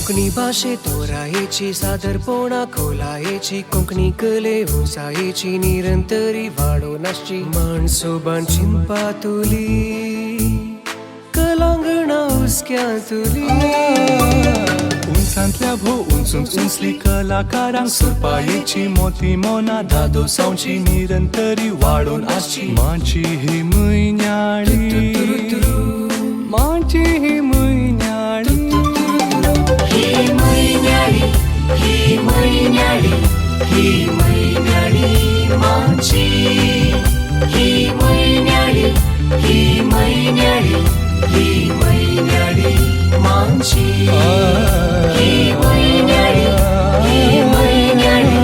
कोंकणी भाशे तोरायेची सादरपणा खोलायेची कोंकणी कले उंचायेची निरंतरी वाडोवन आसची माणसोबान चिंतपा तुली कलांगणा हुस्क्यांतुली. उंचांतल्या भो उंचून उंचली कलाकारांक सुरपायेची मोती मोना धादोसांवची निरंतरी वाडोवन आसची. माची ही म्हयन्याळी, माची ही म्हयन्याळी, ही म्हयन्याळी, ही म्हयन्याळी, ही म्हयन्याळी माची, ही म्हयन्याळी, ही म्हयन्याळी, ही म्हयन्याळी माची, ही म्हयन्याळी, ही म्हयन्याळी,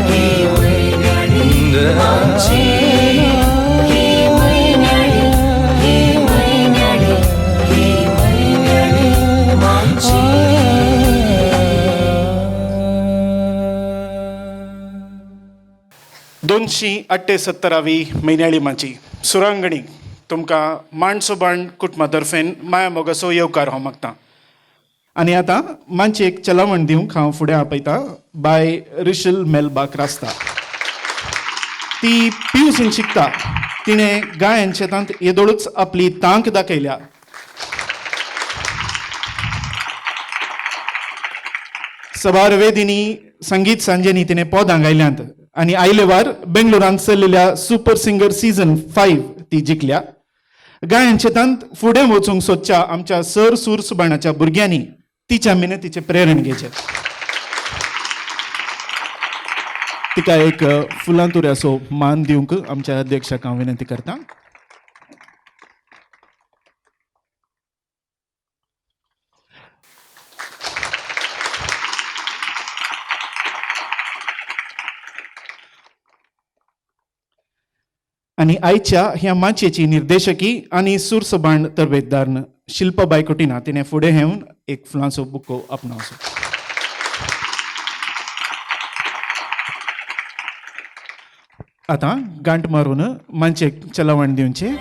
ही म्हयन्याळी माची, ही म्हयन्याळी, ही म्हयन्याळी, ही म्हयन्याळी माची. 278वी म्हयन्याळी माची सुरांगणी तुमकां माणसोबाण कुटुंबा तर्फेन माया मोगाचो येवकार हांव मागता. आनी आतां मांची एक चलावण दिवंक हांव फुडें आपयता बाय रिशल मेलबा क्रास्ता. ती पियूसीन शिकता. तिणें गायन शेतांत येदोळूच आपली तांक दाखयल्या. सबार वेदिनी संगीत सांजेनी तिणें पदां गायल्यांत आनी आयले वार बेंगलोरांत चल्लेल्या सुपर सिंगर सीझन 5 ती जिखल्या. गायन शेतांत फुडें वचूंक सोदच्या आमच्या सर सूर सुबाणाच्या भुरग्यांनी तिच्या मिनतीचें प्रेरण घेवचें. तिका एक फुलां तुऱ्याचो मान दिवंक आमच्या अध्यक्षाक हांव विनंती करता. आनी आयच्या ह्या माचयेची निर्देशकी आनी सुरसबाण तरबेतदार शिल्पाबाय कुटिना तिणें फुडें येवन एक फुलांचो बुको आपणावचो. आतां गांठ मारून माचयेक चलावण दिवचें.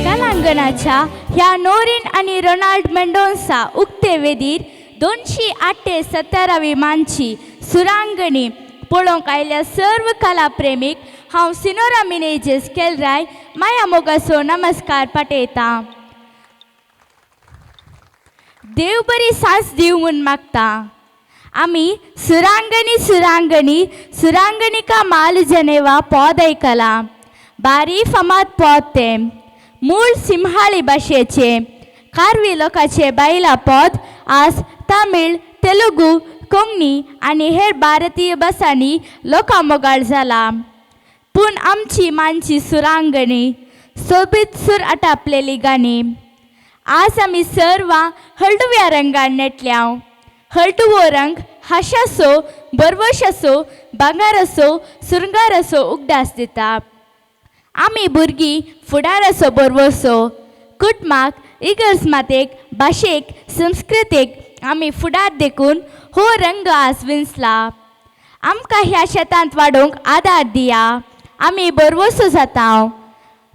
कलांगणाच्या ह्या नोरीन आनी रोनाल्ड मेंडोन्सा उक्ते वेदीर 278वी मानची सुरांगणी पळोवंक आयिल्ल्या सर्व कलाप्रेमीक हांव सिनोरा मिनेजेस केलराय माया मोगाचो नमस्कार पाठयतां. देव बरी सास दिवं म्हूण मागता. आमी सुरांगणी सुरांगणी सुरांगणिका माल जनेवा पद आयकलां. बारी फामाद पद तें मूळ सिंहाळी भाशेचें कारवी लोकांचे बायलां पद आज तमिळ, तेलुगू, कोंकणी आनी हेर भारतीय भासांनी लोकां मोगाळ जाला. पूण आमची मानची सुरांगणी सोबीत सूर आटापलेली गाणी आज आमी सर्वां हळडुव्या रंगान नेटल्या. हळडुवो रंग हांशाचो, बरवशाचो, भांगराचो, सुरंगाराचो उगडास दिता. आमी भुरगीं फुडाराचो बरवसो कुटुंबाक, इगर्ज मातेक, भाशेक, संस्कृतीक आमी फुडार देखून हो रंग आज विंचला. आमकां ह्या शेतांत वाडोवंक आदार दिया. आमी बरवसो जाता.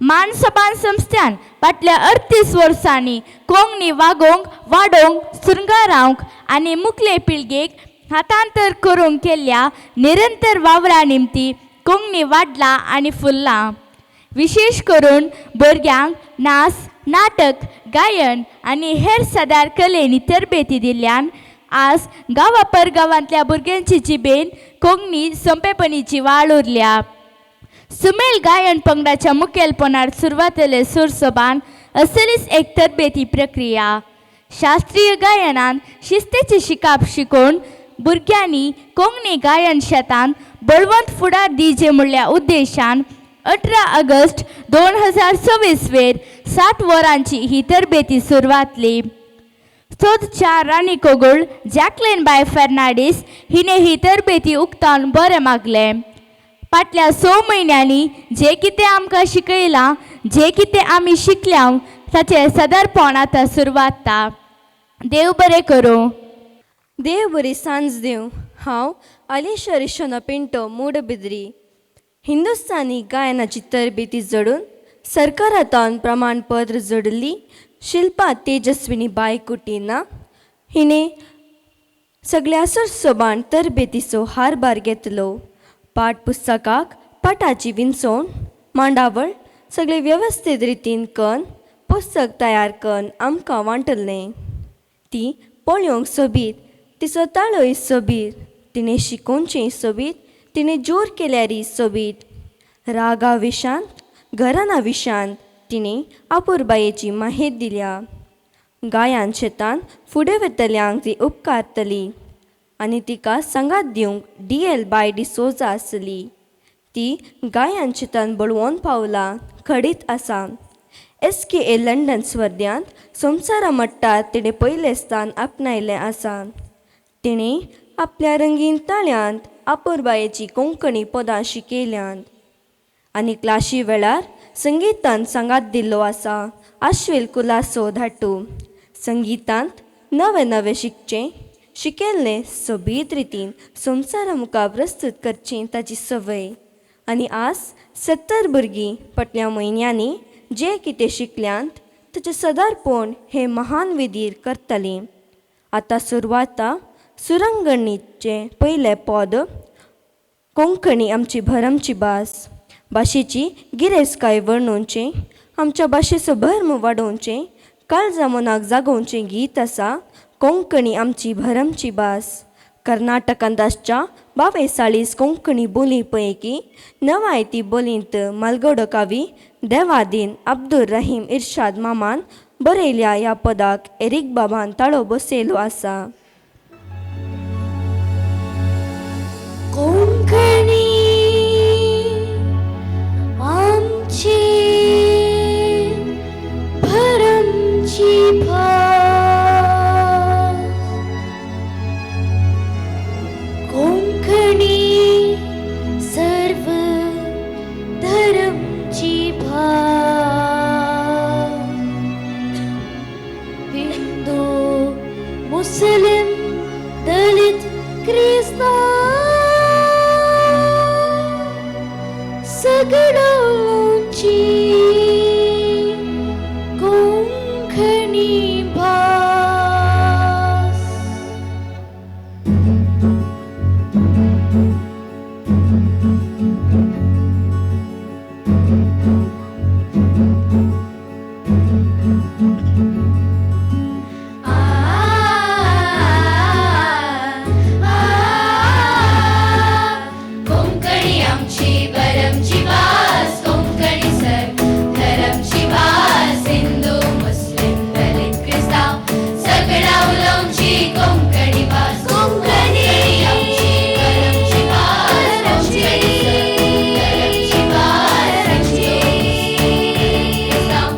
मानसबान संस्थान फाटल्या 38 वर्सांनी कोंकणी वागोवंक, वाडोवंक, सुरंगारावंक आनी मुखले पिळगेक हातांतर करूंक केल्ल्या निरंतर वावरा निमती कोंकणी वाडला आनी फुल्ला. विशेश करून भुरग्यांक नाच, नाटक, गायन आनी हेर सदार कलेनी तरबेती दिल्ल्यान आज गांवा परगांवांतल्या भुरग्यांची जिबेन कोंकणी सोंपेपणीची वाळ उरल्या. सुमेल गायन पंगडाच्या मुखेलपणार सुरवातेले सुरसोबान असलीच एक तरबेती प्रक्रिया. शास्त्रीय गायनान शिस्तेची शिकाप शिकोवन भुरग्यांनी कोंकणी गायन शेतान बळवंत फुडार दिवचे म्हणल्या उद्देशान 18 ऑगस्ट 2026 वेर 7 वरांची ही तरबेती सुरवातली. 4 राणी कोगुळ जॅकलिन बाय फेर्नांडीस हिणे ही तरबेती उक्तावन बरें मागलें. फाटल्या 6 म्हयन्यांनी जें कितें आमकां शिकयलां, जें कितें आमी शिकल्या ताचें सदरपण आतां सुरवात. देव बरें करूं. देव बरी सांज दिवं. हांव अलिशा रिशोना पिंटो मूडबिद्री. हिंदुस्तानी गायनाची तरबेती जोडून सरकारांतल्यान प्रमाणपत्र जोडिल्ली शिल्पा तेजस्विनी बाय कुटिना हिणें सगळ्या सरसोबान तरबेतीचो हारभार घेतलो. पाठ पुस्तकाक पाठाची विंचोवण मांडावळ सगळें वेवस्थीत रितीन कन्न पुस्तक तयार कन्न आमकां वांटलें. ती पळोवंक सोबीत, तिचो ताळोय सोबीत, तिणें शिकोवचें सोबीत, तिणें जोर केल्यारय सोबीत. रागा विशांत घराना विशांत तिणें आपुरबायेची माहेत दिल्या. गायन शेतान फुडें वतल्यांक ती उपकारतली आनी तिका सांगात दिवंक डी एल बाय डिसोजा आसली. ती गायन शेतान बळवोन पावला खडीत आसा. एस के ए लंडन स्पर्ध्यांत संवसारा मट्टार तिणें पयलें स्थान आपणायलें आसा. तिणें आपल्या रंगीन ताळ्यांत आपुरबायेची कोंकणी पदां शिकयल्यांत आनी क्लाशी वेळार संगीतान सांगात दिल्लो आसा. आश्वेल कुलासो धाटू संगितांत नवें नवें शिकचें, शिकयल्लें सोबीत रितीन संवसारा मुखार प्रस्तूत करचें ताची संवय. आनी आज 70 भुरगीं फाटल्या म्हयन्यांनी जें कितें शिकल्यांत ताचें सदारपण हे महान विधीर करतलीं. आतां सुरवाता सुरंगणीचें पयलें पद कोंकणी आमची भरमची भास. भाशेची गिरेस्तकाय वर्णोवचें, आमच्या भाशेचो भर्म वाडोवचें, काळजा मनाक जागोवचें गीत आसा कोंकणी आमची भरमची भास. कर्नाटकांत आसच्या 42 कोंकणी बोली पैकी नवायती बोलींत मालगडो कावी देवादीन अब्दुल रहीम इर्शाद मामान बरयल्या ह्या पदाक एरीक बाबान ताळो बसयलो आसा. कोंकणी आमची भरमची भास, कोंकणी सर्व धर्मची भास. हिंदू मुस्लिम दलित क्रिस्तांव सगळ्यांची कोंकणी भास. कोंकणी आमची बरमची भास, कोंकणी सर धरमची भास. हिंदू मुस्लिम दलित क्रिस्तांव सगळा उलोवची कोंकणी भास. कोंकणी आमची बरमची भास, कोंकणी सर धरमची भास. हिंदू मुस्लिम दलित क्रिस्तांव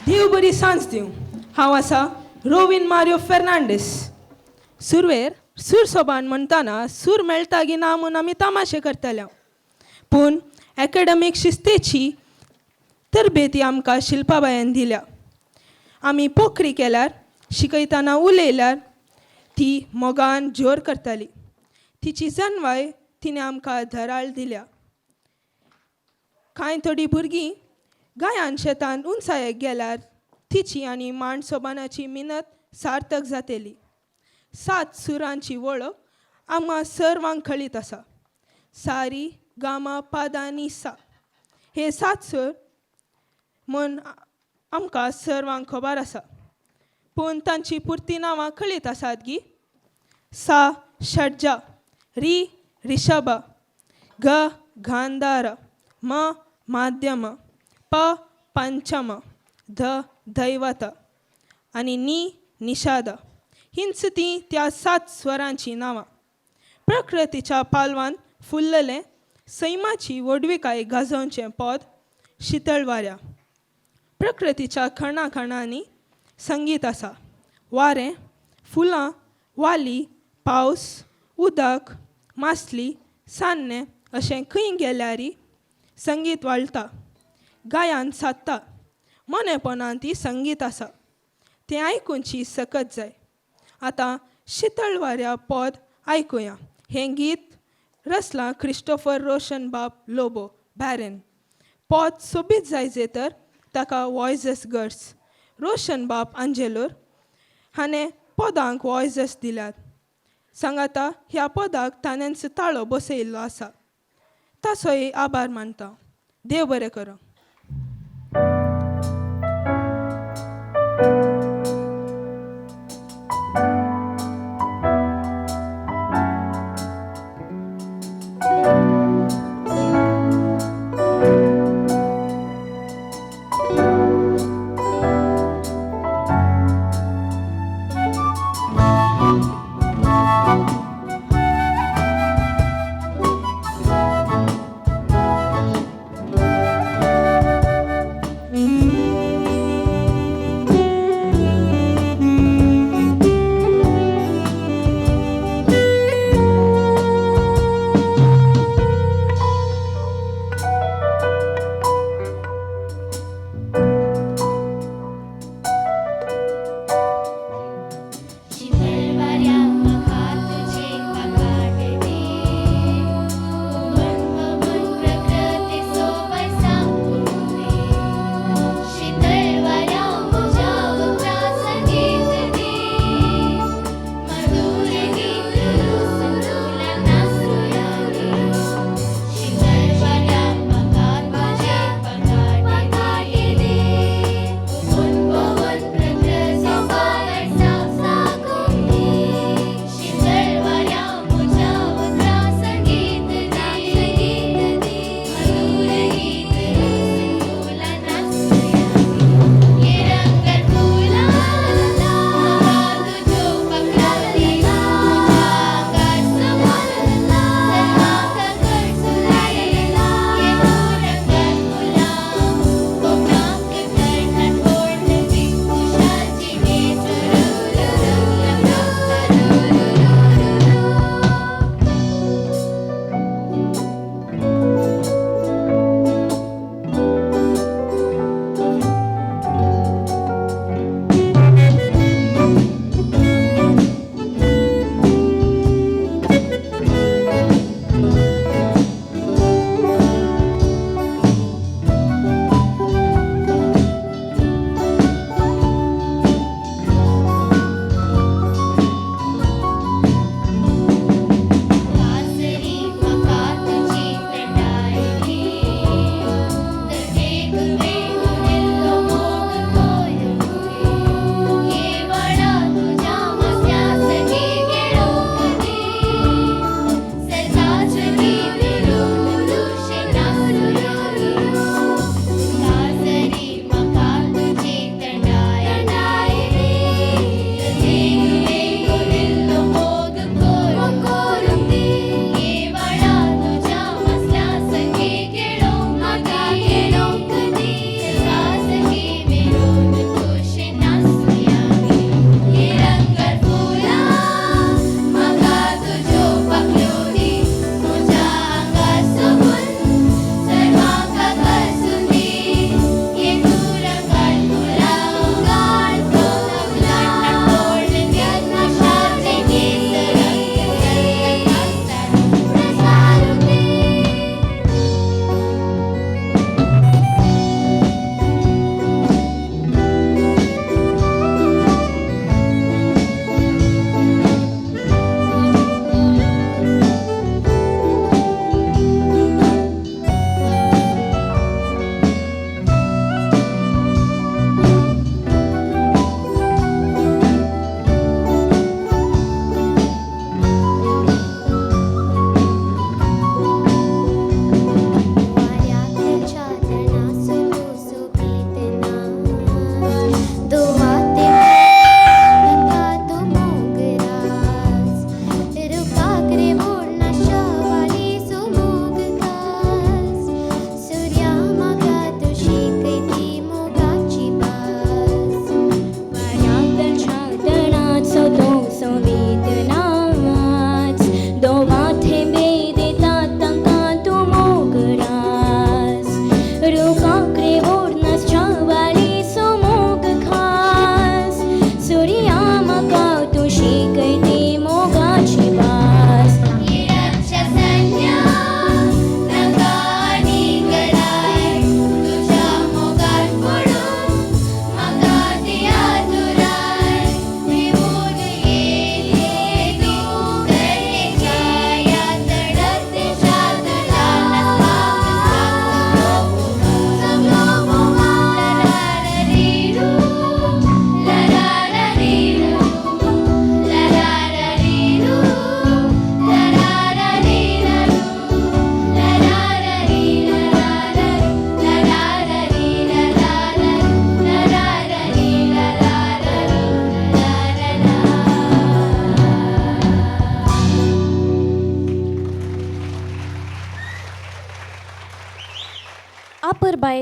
देव बरी सांज दिवं. हांव आसा रोविन मारियो फेर्नांडीस. सुरवेर सूर सोबान म्हणटाना सूर मेळटा गी ना म्हूण आमी तमाशे करतले, पूण एकाडमीक शिस्तेची तरबेती आमकां शिल्पाबायन दिल्या. आमी पोखरी केल्यार, शिकयतना उलयल्यार ती मोगान जोर करताली. तिची जनवाय तिणें आमकां धराळ दिल्या. कांय थोडीं भुरगीं गायान शेतान उंचायेक गेल्यार तिची आनी मांड सोबानाची मिनत सार्थक जातली. सात सुरांची वळख आमकां सर्वांक कळीत आसा. सारी गामा पादा नी सा हे सात सूर म्हूण आमकां सर्वांक खबर आसा, पूण तांची पुरती नांवां कळीत आसात गी? सा षड्जा, री ऋषभ, ग गांधार, म माध्यम, प पंचम, ध दैवत आनी नी निषाद. हींच तीं त्या सात स्वरांचीं नांवां. प्रकृतीच्या पालवान फुल्ललें सैमाची व्हडविकाय गाजोवचें पद शितळ वाऱ्या. प्रकृतीच्या खणा खणांनी संगीत आसा. वारें, फुलां, वाली, पावस, उदक, मासली, सान्नें अशें खंय गेल्यारय संगीत वाळटा, गायन सादता. मोनेपणान ती संगीत आसा, तें आयकुची सकत जाय. आतां शितळ वाऱ्या पद आयकुया. हें गीत रचलां क्रिस्टोफर रोशन बाब लोबो बॅरन. पद सोबीत जायजे तर ताका वॉयझस गर्स. रोशन बाब आंजेलोर हाणें पदांक वॉयझस दिल्यात. सांगाता ह्या पदाक ताणेंच ताळो बसयल्लो आसा. ताचोय आभार मानता. देव बरें करूं.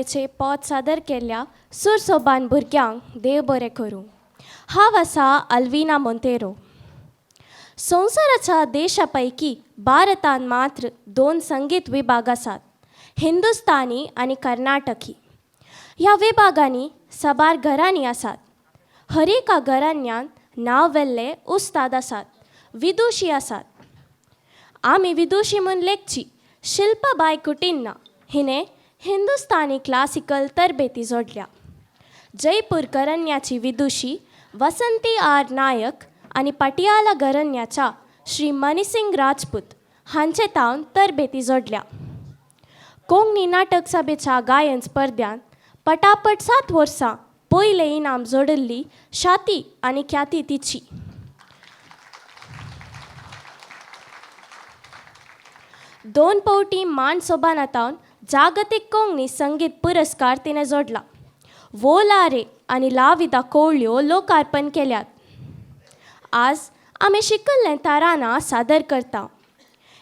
तरेचे पद सादर केल्ल्या सुरसोबान भुरग्यांक देव बरें करूं. हांव आसा अल्विना मोंतेरो. संवसाराच्या देशा पैकी भारतान मात्र दोन संगीत विभाग आसात, हिंदुस्तानी आनी कर्नाटकी. ह्या विभागांनी साबार घरांनी आसात. हर एका घराण्यान नांव वेल्ले उस्ताद आसात, विदुशी आसात. आमी विदुशी म्हूण लेखची शिल्पाबाय कुटिन्ना हिणें हिंदुस्तानी क्लासिकल तरबेती जोडल्या. जयपूर घराण्याची विदुशी वसंती आर नायक आनी पटियाला घराण्याच्या श्री मनीसिंग राजपूत हांचे तावन तरबेती जोडल्या. कोंकणी नाटक सभेच्या गायन स्पर्ध्यान पटापट 7 वर्सां पयलें इनाम जोडिल्ली शाती आनी ख्याती तिची. दोन पवटी मान सोबानातावन जागतीक कोंकणी संगीत पुरस्कार तिणें जोडला. वोलारे आनी लाविदा कोवळ्यो लोकार्पण केल्यात. आज आमी शिकल्लें ताराना सादर करता.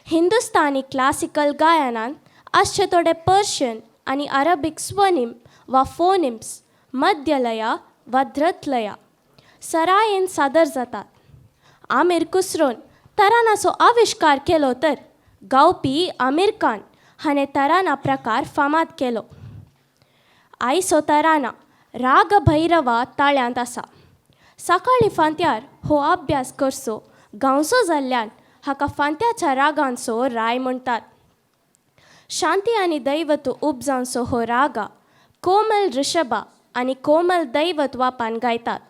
हिंदुस्तानी क्लासिकल गायनान आसचे थोडे पर्शियन आनी अरबीक स्वनीम वा फोनिम्स मध्यलया वा धृतलया सरायेन सादर जातात. आमीर कुसरोन तरानाचो आविश्कार केलो तर गावपी आमीर खान हाणें तराना प्रकार फामाद केलो. आयसो तराना राग भैरवा ताळ्यांत आसा. सकाळीं फांत्यार हो अभ्यास करचो गांवचो जाल्ल्यान हाका फांत्याच्या रागांचो राय म्हणटात. शांती आनी दैवत उपजांचो हो रागा कोमल ऋषभा आनी कोमल दैवत वापान गायतात.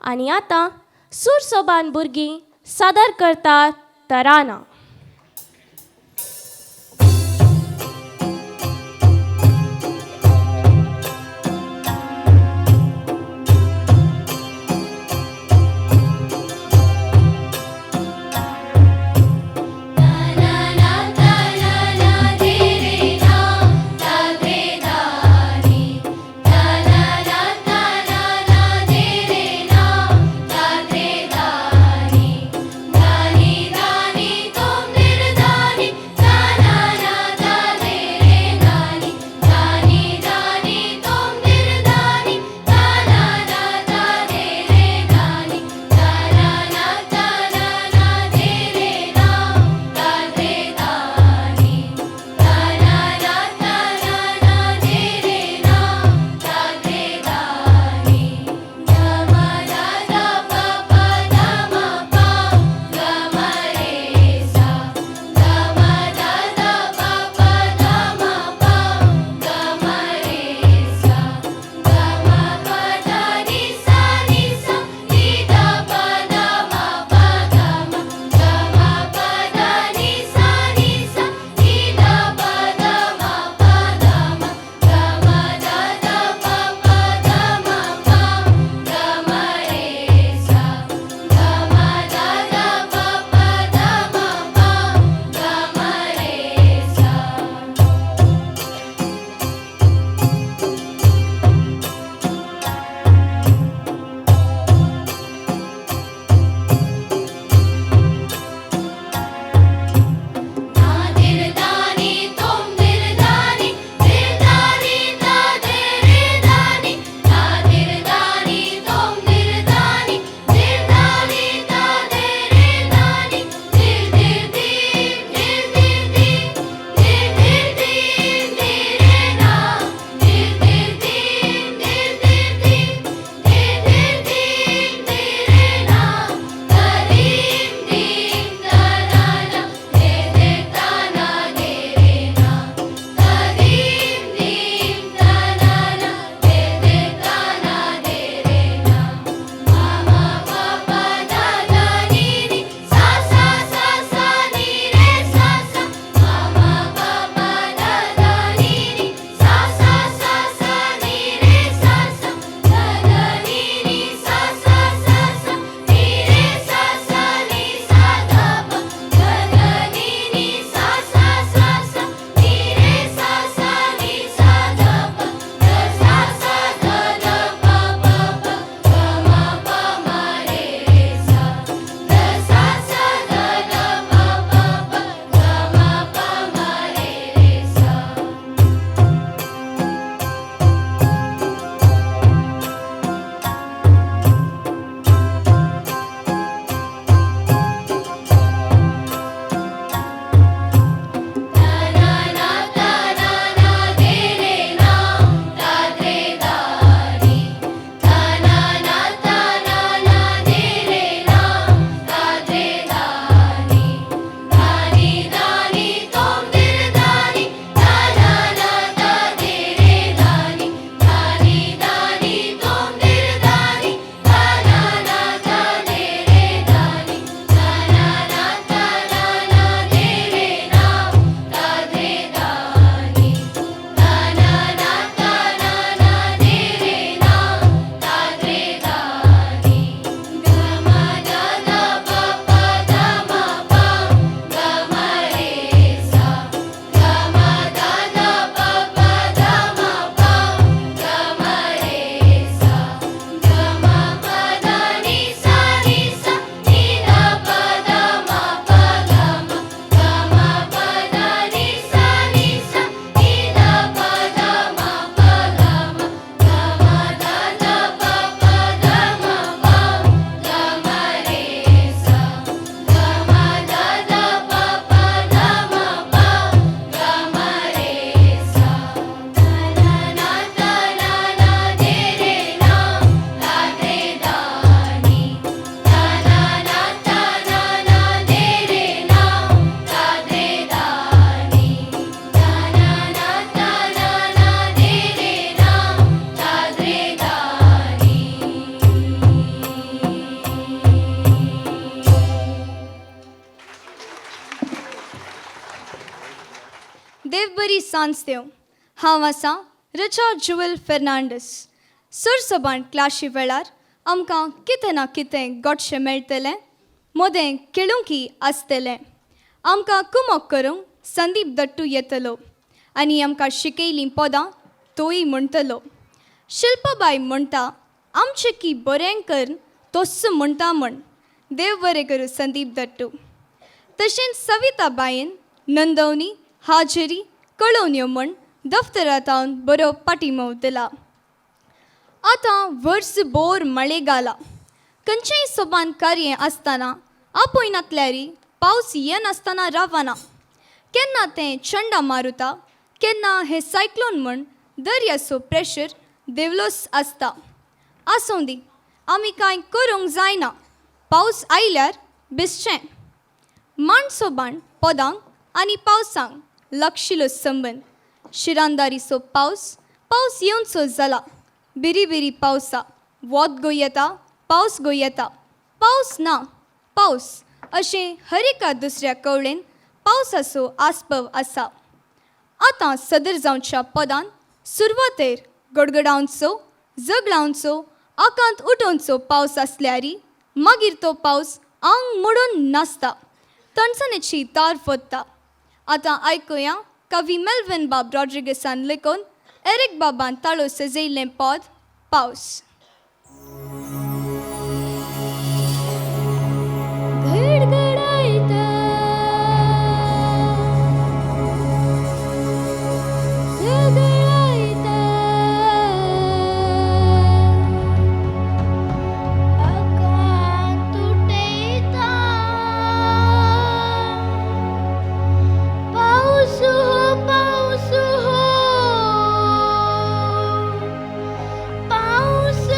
आनी आतां सुरसोबान भुरगीं सादर करतात तराना. ना ना ना ता ना ना दे रे ना ता दे दानी, ता ना ना ता ना ना दे रे ना ता दे दानी, दानी दानी. सांज देव. हांव आसा रिचा जुवेल फेर्नांडीस. सुरसोबान क्लाशी वेळार आमकां कितें ना कितें गोडशें मेळटलें, मोदें खेळूंकी आसतलें. आमकां कुमोक करूंक संदीप दट्टू येतलो आनी आमकां शिकयलीं पदां तोय म्हणटलो. शिल्पाबाय म्हणटा आमचें की बरें कर तोस्स म्हणटा म्हण. देव बरें करूं संदीप दट्टू. तशेंच सविताबायन नोंदवणी हाजेरी कळोवण्यो म्हण दफ्तरांत बरो पाठिंबो दिला. आतां वर्स बोर मळे घाला. खंयचेय सोबान कार्य आसतना आपयनातल्यारी पावस येनासतना रावना. केन्ना तें चंडा मारुता, केन्ना हें सायक्लोन म्हण दर्याचो प्रेशर देवलोच आसता. आसूं दी, आमी कांय करूंक जायना. पावस आयल्यार भिजचें. माणसोबाण पदांक आनी पावसांक लागशिलो संबंद. शिरांदारीचो पावस पावस येवचो जाला. बिरी बिरी पावसा वोत गो येता, पावस गो येता, पावस ना पावस अशें हर एका दुसऱ्या कवळेन पावसाचो आस्पाव आसा. आतां सदर जावच्या पदान सुरवातेर गडगडावचो, जगडावचो, आकांत उठोवचो पावस आसल्यारी मागीर तो पावस आंग मोडून नासता, थंडसाणेची तार फोडटा. आतां आयकुया कवी मेल्विन बाब रॉड्रिगसान लेखून एरिक बाबान ताळो सजयल्लें पद पावस. गडगडायता झगडायता आकांत उठयता पावस हो, पावस हो, पावस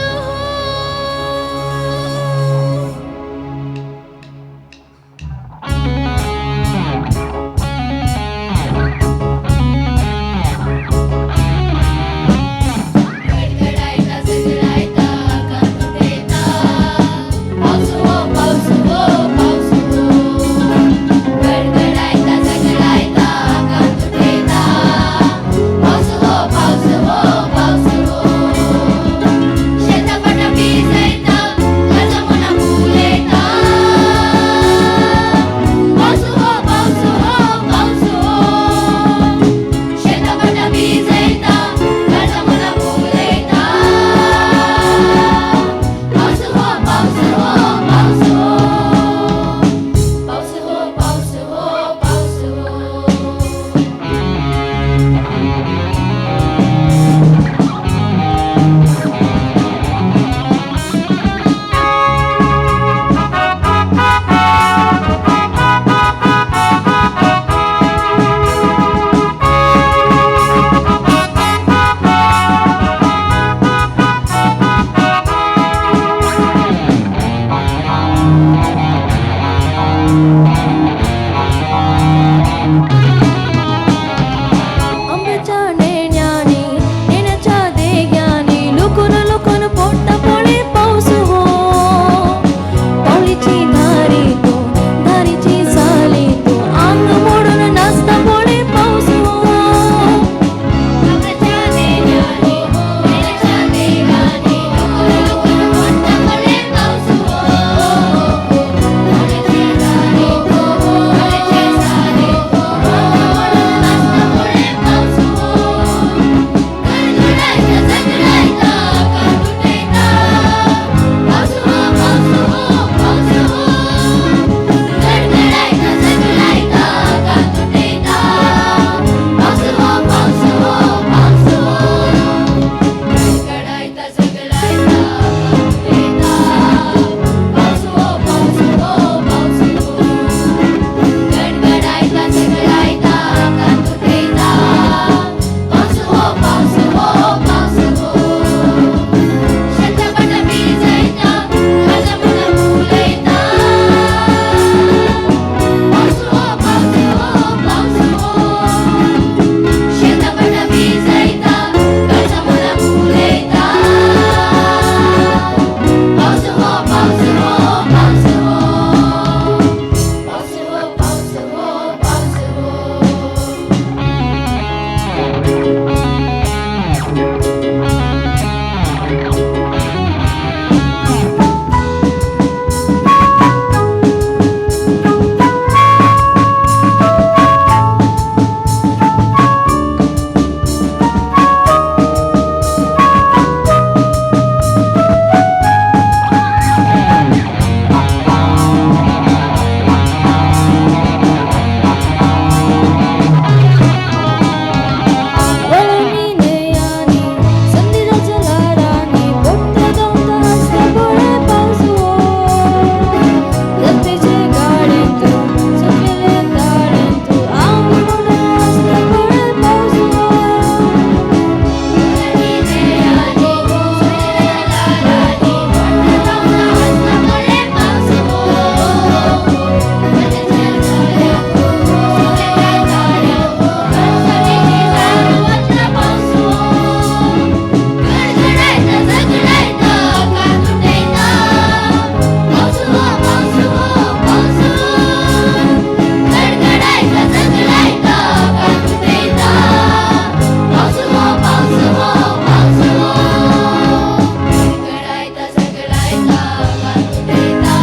गडगडायता कांतुटयता.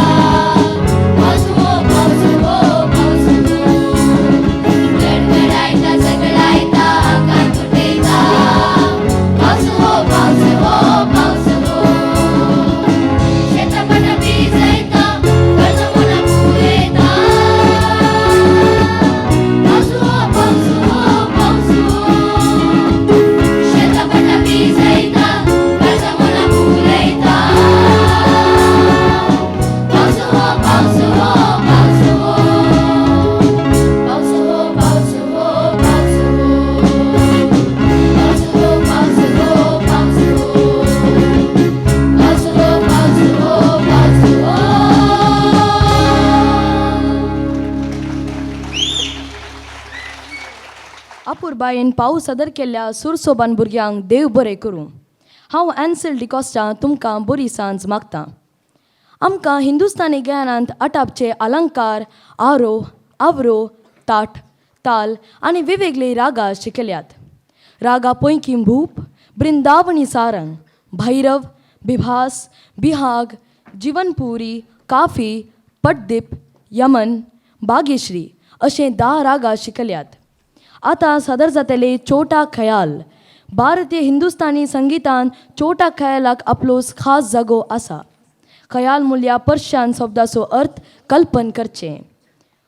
पावस हो पावस हो पावस हो, गडगडायता झगडायता कांतुटयता. पावस हो पावस हो पावस हो, शेतापटा भिजयता गजमुना पुरयता. पावस हो पावस हो पावस हो, शेतापटा भिजयता गजमुना पुरयता. पावस हो पावस हो पावस हो, पावस हो पावस हो पावस हो, पावस हो पावस हो पावस हो, पावस हो पावस हो पावस हो. अपुरबायेन पावस सादर केल्ल्या सुरसोबान भुरग्यांक देव बरें करूं. हांव एन्सेल डिकॉस्टा तुमकां बरी सांज मागतां. आमकां हिंदुस्तानी गायनांत आटापचे अलंकार, आरो, आवरो, ताट, ताल आनी वेगवेगळे रागा शिकल्यात. रागा पैकी भूप, बृंदावनी सारंग, भैरव, बिभास, बिहाग, जीवनपुरी, काफी, पटदीप, यमन, बागेश्री अशे 10 रागा शिकल्यात. आतां सादर जातले चोटा खयाल. भारतीय हिंदुस्तानी संगितान चोटा खयालाक आपलो खास जागो आसा. खयाल म्हणल्यार पर्शियन शब्दाचो अर्थ कल्पन करचें.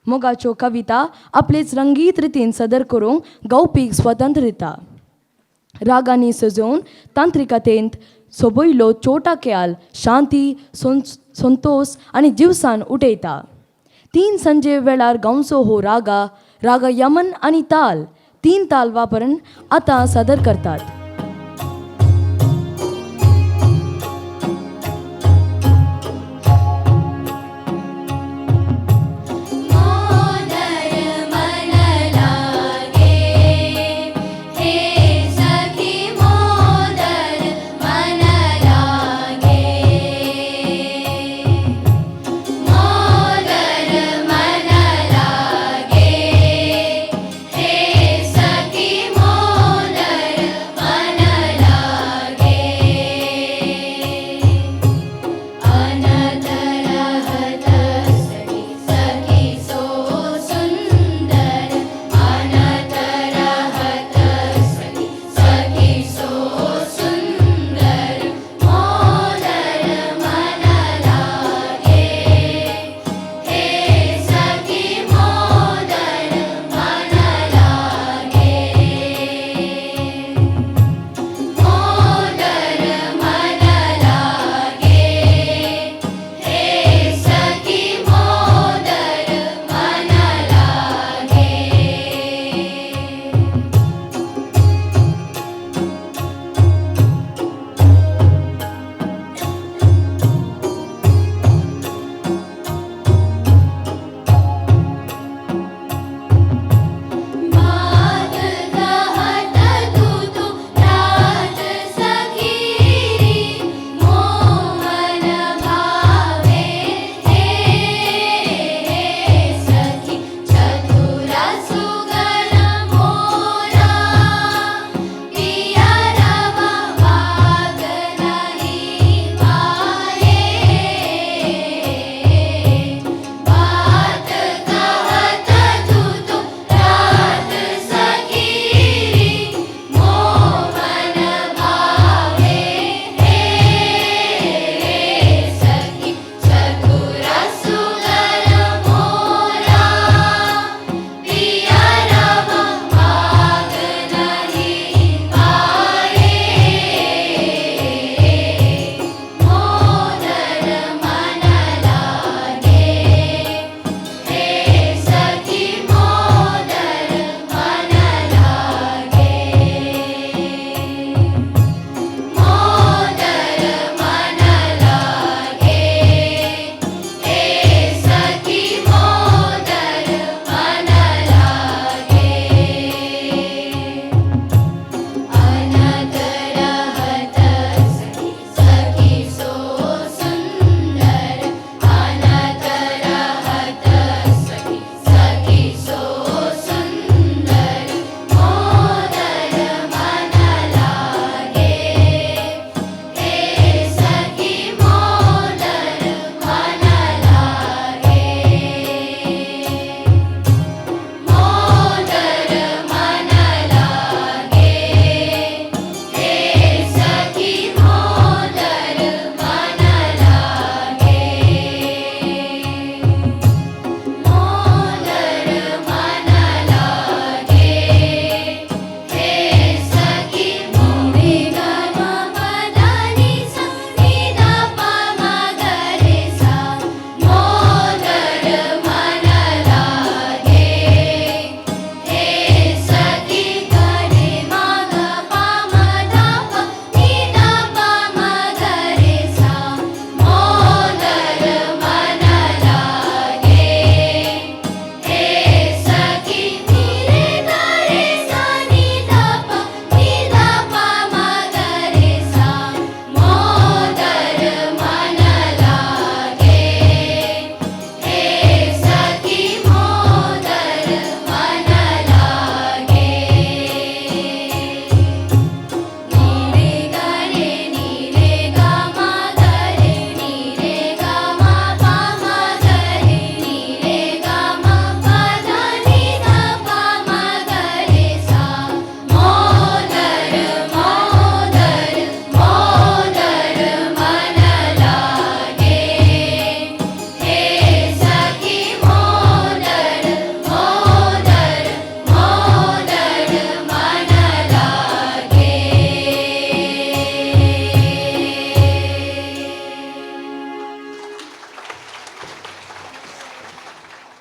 मोगाच्यो कविता आपलेच रंगीत रितीन सादर करूंक गावपीक स्वतंत्र दिता. रागांनी सजोवन तांत्रिकतेंत सोबयलो चोटा खयाल शांती, संतोष आनी जिवसान उठयता. 3 संजे वेळार गांवचो हो रागा, रागा यमन आनी ताल, 3 ताल वापरून आतां सादर करतात. मोदर मन लागे हे सखी, मोदर मन लागे, मोदर मन लागे हे सखी, मोदर मन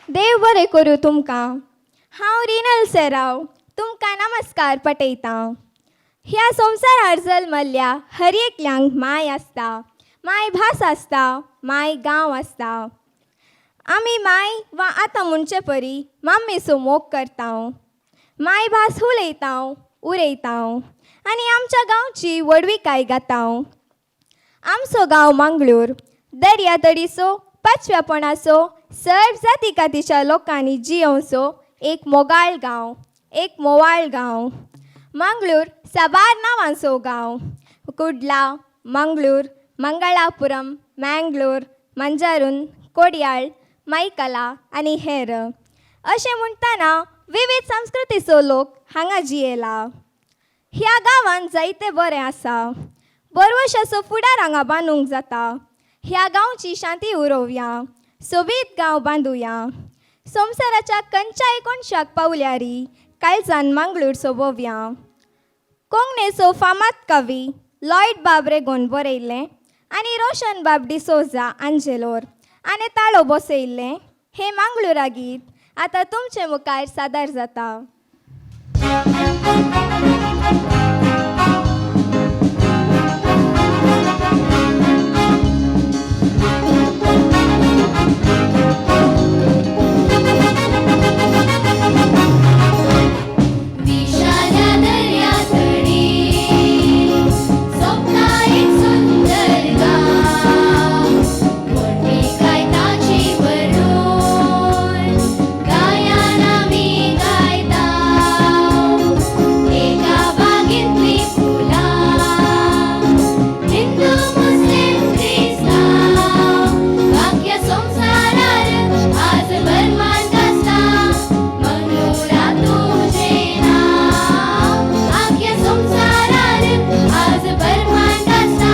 देव बरें करूं तुमकां. हांव रिनल सेराव तुमकां नमस्कार पटयतां. ह्या संवसारार जल्मल्ल्या हर एकल्यांक माय आसता, माय भास आसता, माय गांव आसता. आमी माय वा आतां म्हणचे परी माम्मीचो मोग करता, माय भास उलयता, उरयता आनी आमच्या गांवची व्हडविकाय गाता. आमचो गांव मंगळूर दर्या तडीचो पाचव्यापणाचो सर्व जाती कातीच्या लोकांनी जियोवचो एक मोगाळ गांव, एक मोवाळ गांव. मंगळूर साबार नांवांचो गांव. कुडला, मंगळूर, मंगळापुरम, मँगलोर, मंजारून, कोडयाळ, मायकला आनी हेर अशें म्हणटना विविध संस्कृतीचो लोक हांगा जियेला. ह्या गांवांत जायते बरें आसा. बरवशाचो फुडार हांगा बांदूंक जाता. ह्या गांवची शांती उरोवया, सोबीत गांव बांदुया. संवसाराच्या खंयच्याय कोनशाक पावल्यारी काळजान मंगळूर सोबोवया. कोंकणीचो फामाद कवी लॉयड बाब रेगोन बरयल्लें आनी रोशन बाब डिसोजा आंजेलोर आनी ताळो बसयल्लें हें मंगळुरा गीत आतां तुमचे मुखार सादर जाता. विशाल्या दर्यातडी सोपता एक सुंदर गांव, व्हडविकाय ताची भरून गायन आमी गायता. एका बागेंतली फुलां, हिंदू मुस्लीम क्रिस्तांव, वाक्य संवसारार आज बरमान गाजता. मंगळूरा तुजें नांव आख्या संवसारार आज बरमान गाजता.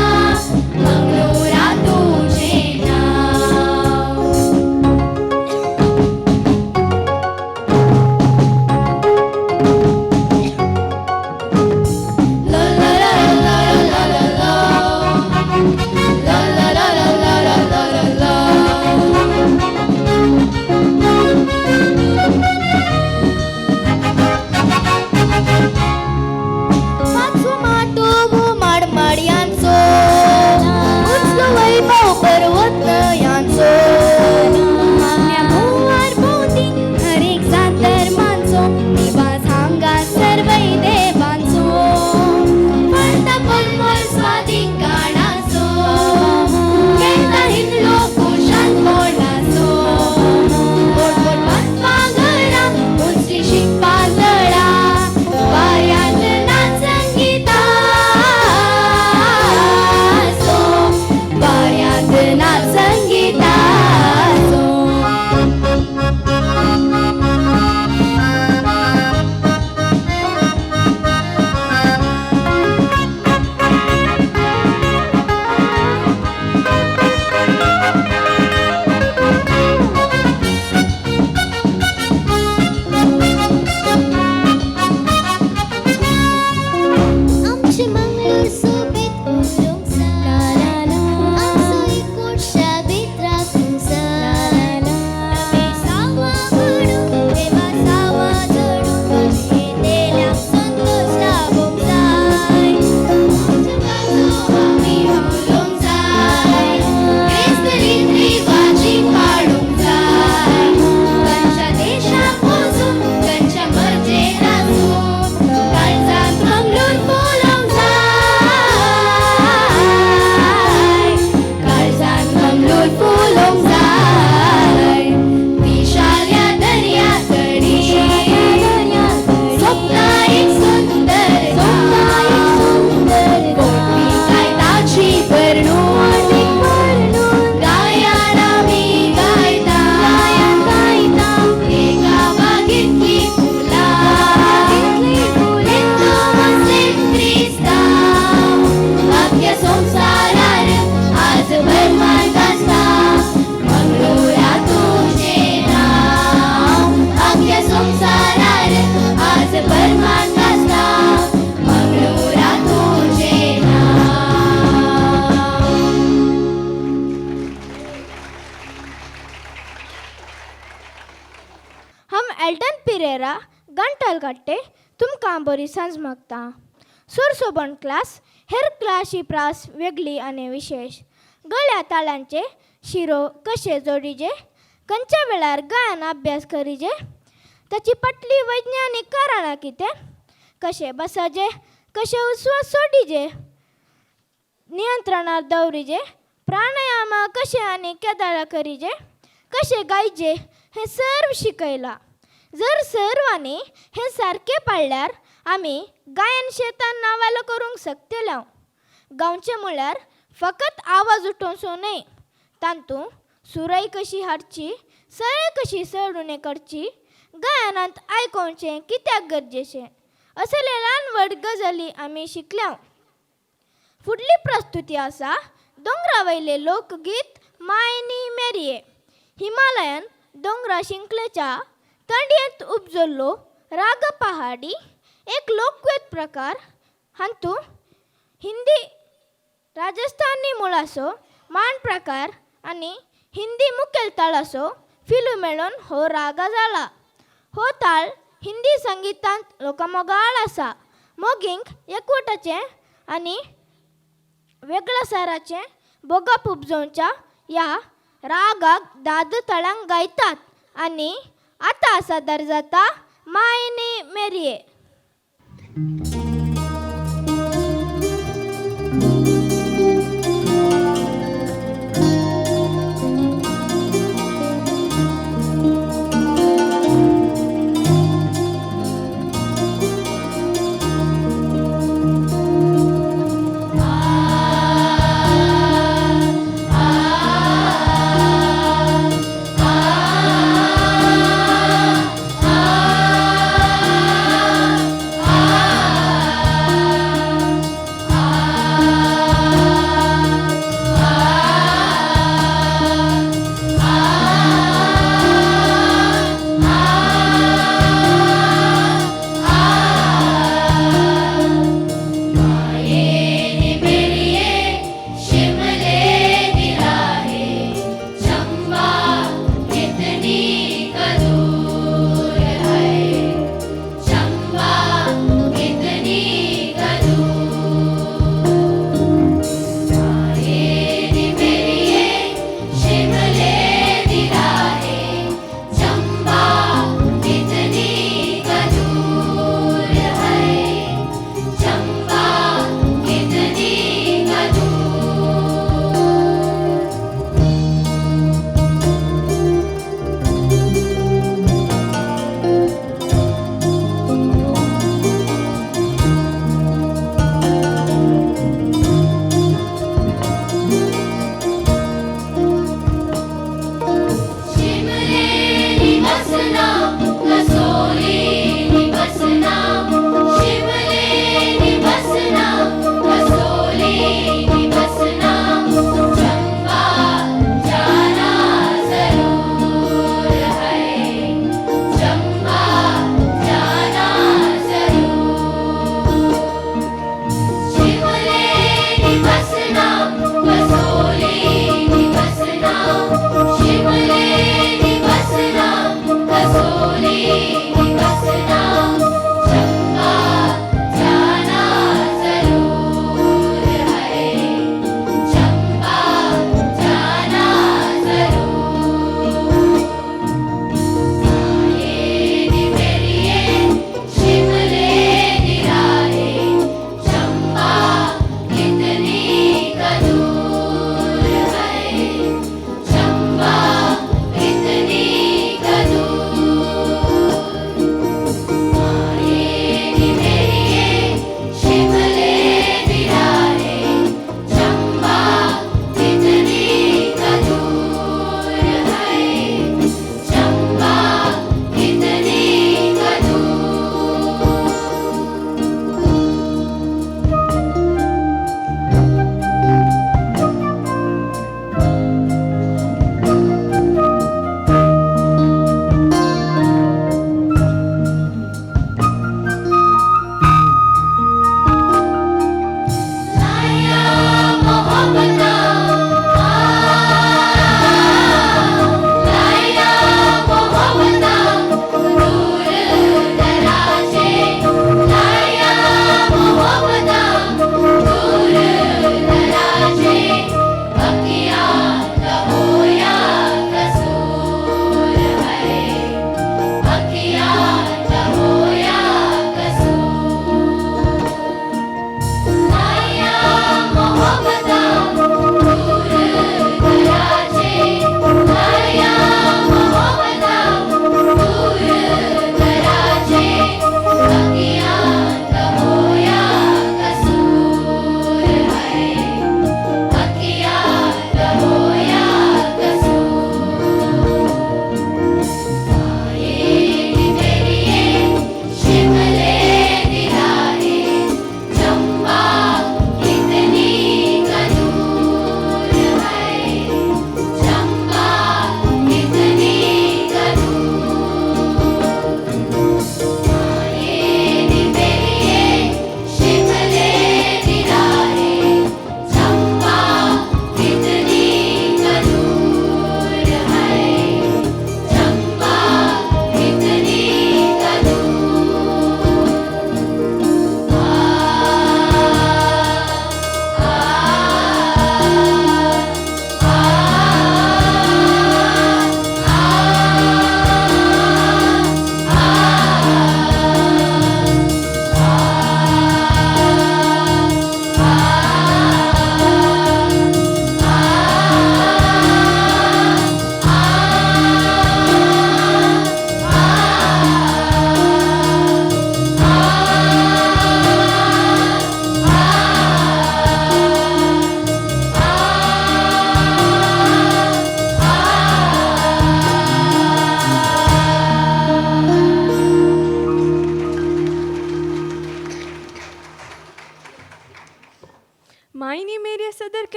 मंगळूरा तुजें नांव. La la la la la la la la la la la la la la la. पाचवो माटोवो माडमाडयांचो, उंचलो वैभव पर्वत न्हंयांचो. आपल्या भोंवार भोंवती हर एक जात धर्मांचो, निवास हांगा सर्वय देवांचो. फळता परमळ स्वादीक गाणाचो, खेळटा हिंदलो खुशालपणाचो. गोड गोड बांदपा घरां, उंचली शिकपा तळां, वाऱ्यांत नाच संगिताचो, वाऱ्यांत नाच संगिताचो. आमचे मंगळूर सोबीत उरूंक जाय, आमचो एकूट शाबीत एल्टन पिरेरा गंटलकट्टे तुमकां बरी सांज मागता. सुरसोबण क्लास हेर क्लाशी प्रास वेगळी आनी विशेश. गळ्या ताळ्यांचे शिरो कशे जोडीजे, खंयच्या वेळार गायन अभ्यास करीजे, ताची फाटली वैज्ञानीक कारणां कितें, कशें बसाजे, कशें उस्वास सोडीजे, नियंत्रणार दवरीजे, प्राणायामा कशें आनी केदाळा करीजे, कशें गायचे हें सर्व शिकयलां. जर सर्वांनी हें सारकें पाळ्ळ्यार आमी गायन शेतान नावालो करूंक शकतले. गावचें म्हळ्यार फकत आवाज उठोवचो न्हय, तातूंत सुरय कशी हाडची, सय कशी चड उणें करची, गायनांत आयकोवचें कित्याक गरजेचें, असले ल्हान व्हड गजाली आमी शिकल्या. फुडली प्रस्तुती आसा दोंगरा वयलें लोकगीत मायनी मेरये. हिमालयन दोंगरा शिंकलेच्या तंडयेंत उपजल्लो राग पहाडी एक लोकवेद प्रकार. हातूंत हिंदी राजस्थानी मुळाचो मान प्रकार आनी हिंदी मुखेल ताळाचो फिलू मेळून हो रागा जाला. हो ताळ हिंदी संगितांत लोकामोगाळ आसा. मोगींक एकवटाचें आनी वेगळ्या साराचें भोगप उपजोवच्या ह्या रागाक दाद तळांक गायतात आनी आतां सादर जाता मायनी मेरये. आ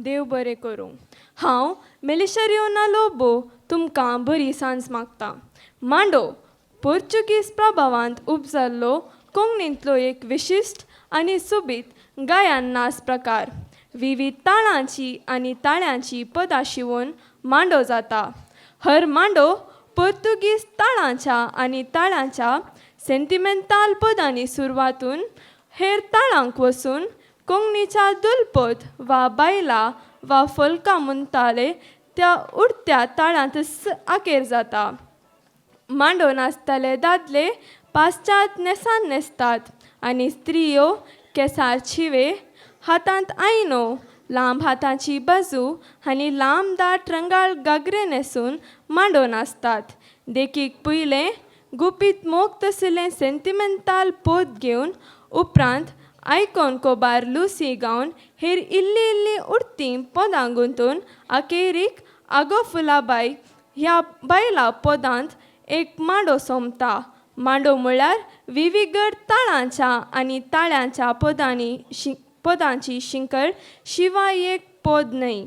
देव बरें करूं. हांव मेलिशरियोना लोबो तुमकां बरी सांज मागता. मांडो पोर्चुगीज प्रभावांत उपजाल्लो कोंकणींतलो एक विशिश्ट आनी सोबीत गायन नाच प्रकार. विविध ताळांची आनी ताळ्यांची पदां शिवून मांडो जाता. हर मांडो पोर्तुगीज ताळांच्या आनी ताळांच्या सेंतिमेंताल पदांनी सुरवातून हेर ताळांक वसून कोंकणीच्या दुलपद वा बायलां वा फलकां म्हणटाले त्या उडत्या ताळांत आकेर जाता. मांडो नाचताले दादले पाश्चात न्हेसान न्हेसतात आनी स्त्रियो केंसार शिवे, हातांत आयनो, लांब हाताची बाजू आनी लांब दाट रंगाळ घागरे न्हेसून मांडो नाचतात. देखीक पयलें गुपीत मोग तसलें सेंतिमेंताल पोत घेवन उपरांत आयकोन कोबार लुसी गावन हेर इल्ली इल्ली उडती पदां गुंतून अखेरीक आगो फुलाबाय ह्या बायलां पदांत एक मांडो सोंपता. मांडो म्हळ्यार विविगड ताळांच्या आनी ताळ्यांच्या पदांनी पदांची शिंकळ शिवाय एक पद न्हय.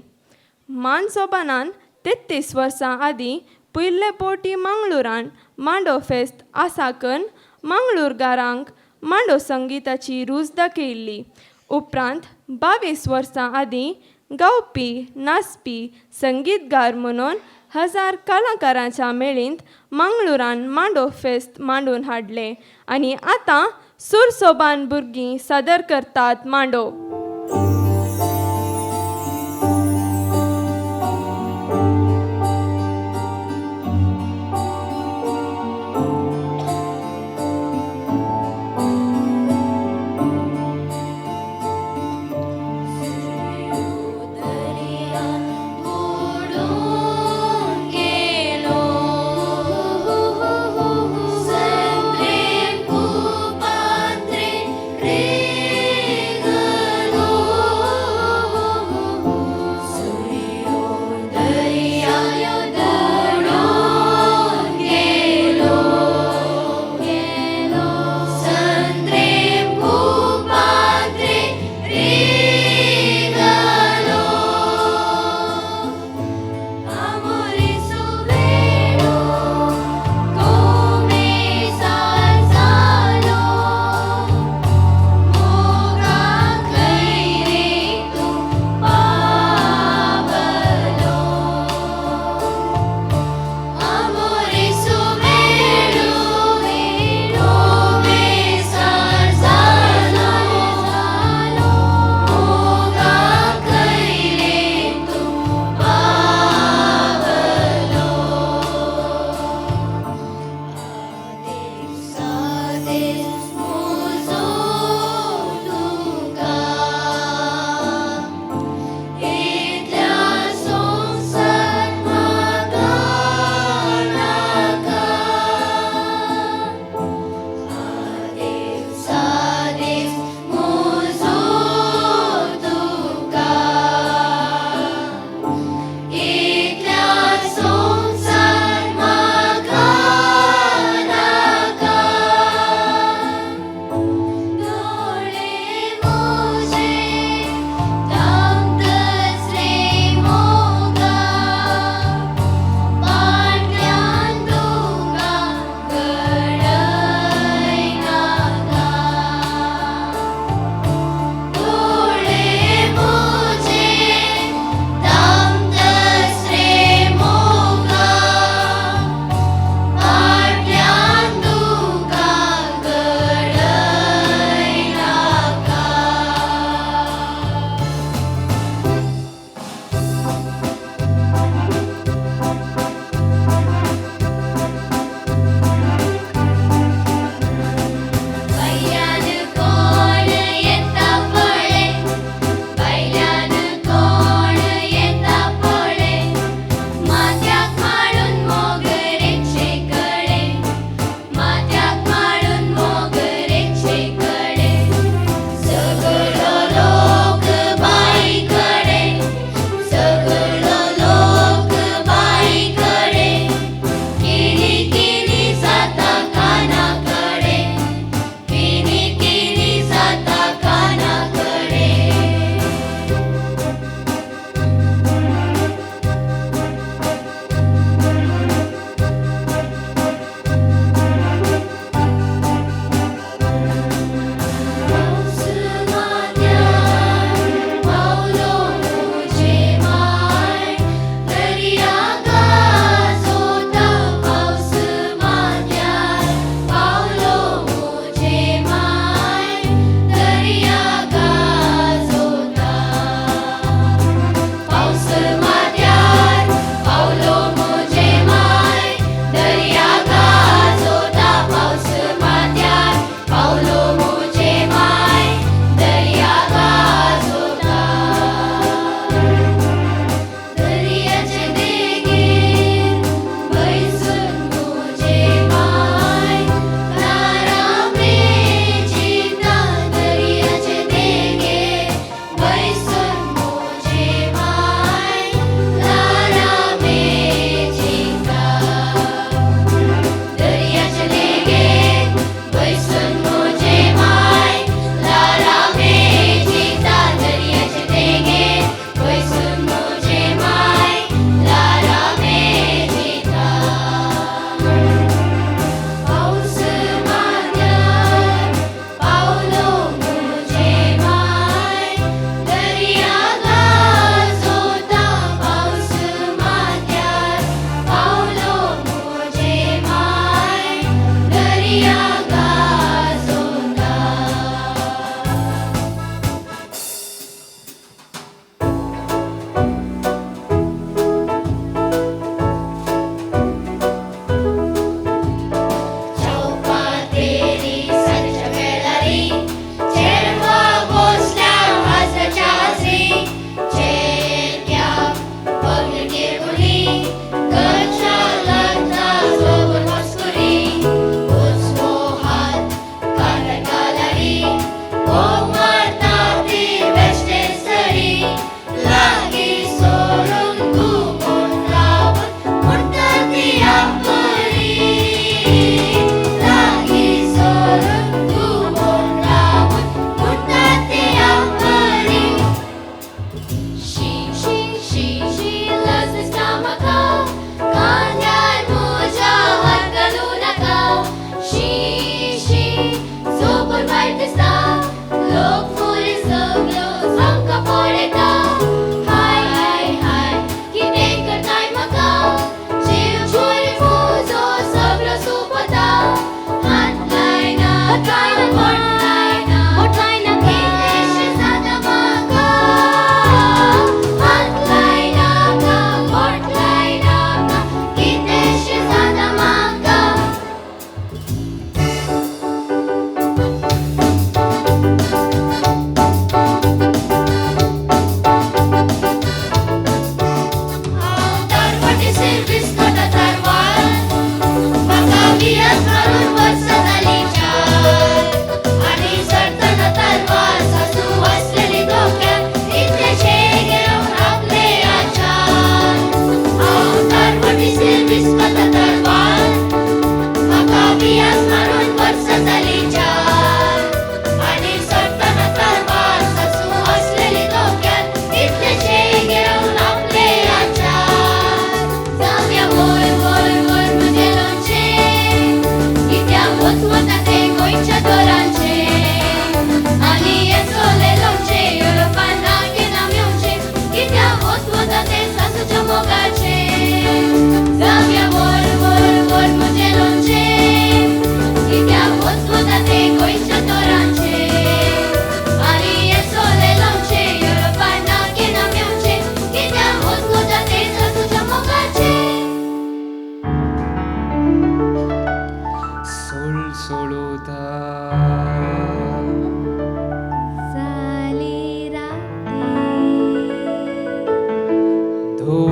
मानसोबानान 33 वर्सां आदीं पयले फावटी मंगळुरान मांडो फेस्त आसाकन मंगळूरगारांक मांडो संगिताची रूच दाखयल्ली. उपरांत 22 वर्सां आदीं गावपी नाचपी संगीतगार म्हणून 1000 कलाकारांच्या मेळींत मंगळुरान मांडो फेस्त मांडून हाडलें आनी आतां सुरसोबान भुरगीं सादर करतात मांडो. गेलो संद्रे कुपात्रे रे.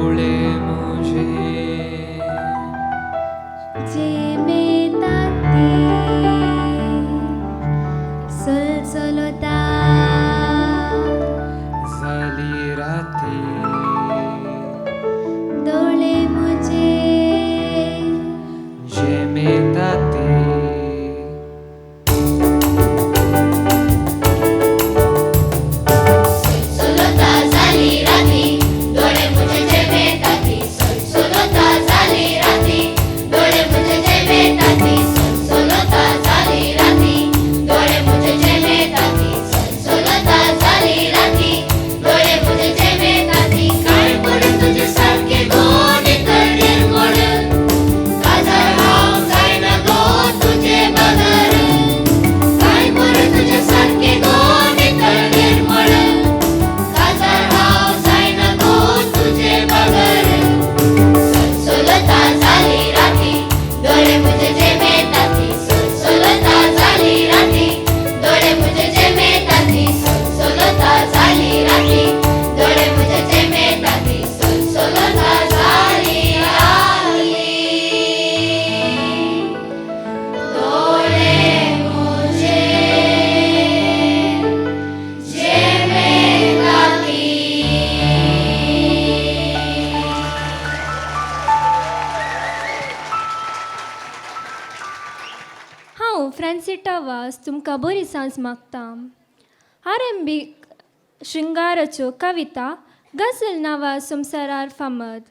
दोळे म्हजे जेमेता ती सलसलता जाली राती दोळे म्हजे जेमेता ती सोलता झाली राती डोळे मुझे जेमेताती सोलता झाली राती डोळे मुझे जेमेताती सोलता झाली राती डोळे मुझे जेमेताती सोलता झाली राती डोळे मुझे जेमेताती काय पडून तुझे सारखे गोड निर्मळ काजळ हांव जायना गो तुझे बगर काय पडून तुझे सारखे गोड निर्मळ काजळ हांव जायना गो तुझे बगर सोलता झाली राती डोळे मुझे जेमेताती सोलता झाली राती डोळे मुझे जेमेताती सोलता झाली राती डोळे मुझे जेमेताती सोलता झाली राती डोळे मुझे जेमेताती. हांव फ्रांसिटा वास तुमकां बरी सांज मागता. आरंभीक शृंगाराच्यो कविता गझल नांवा संवसारार फामाद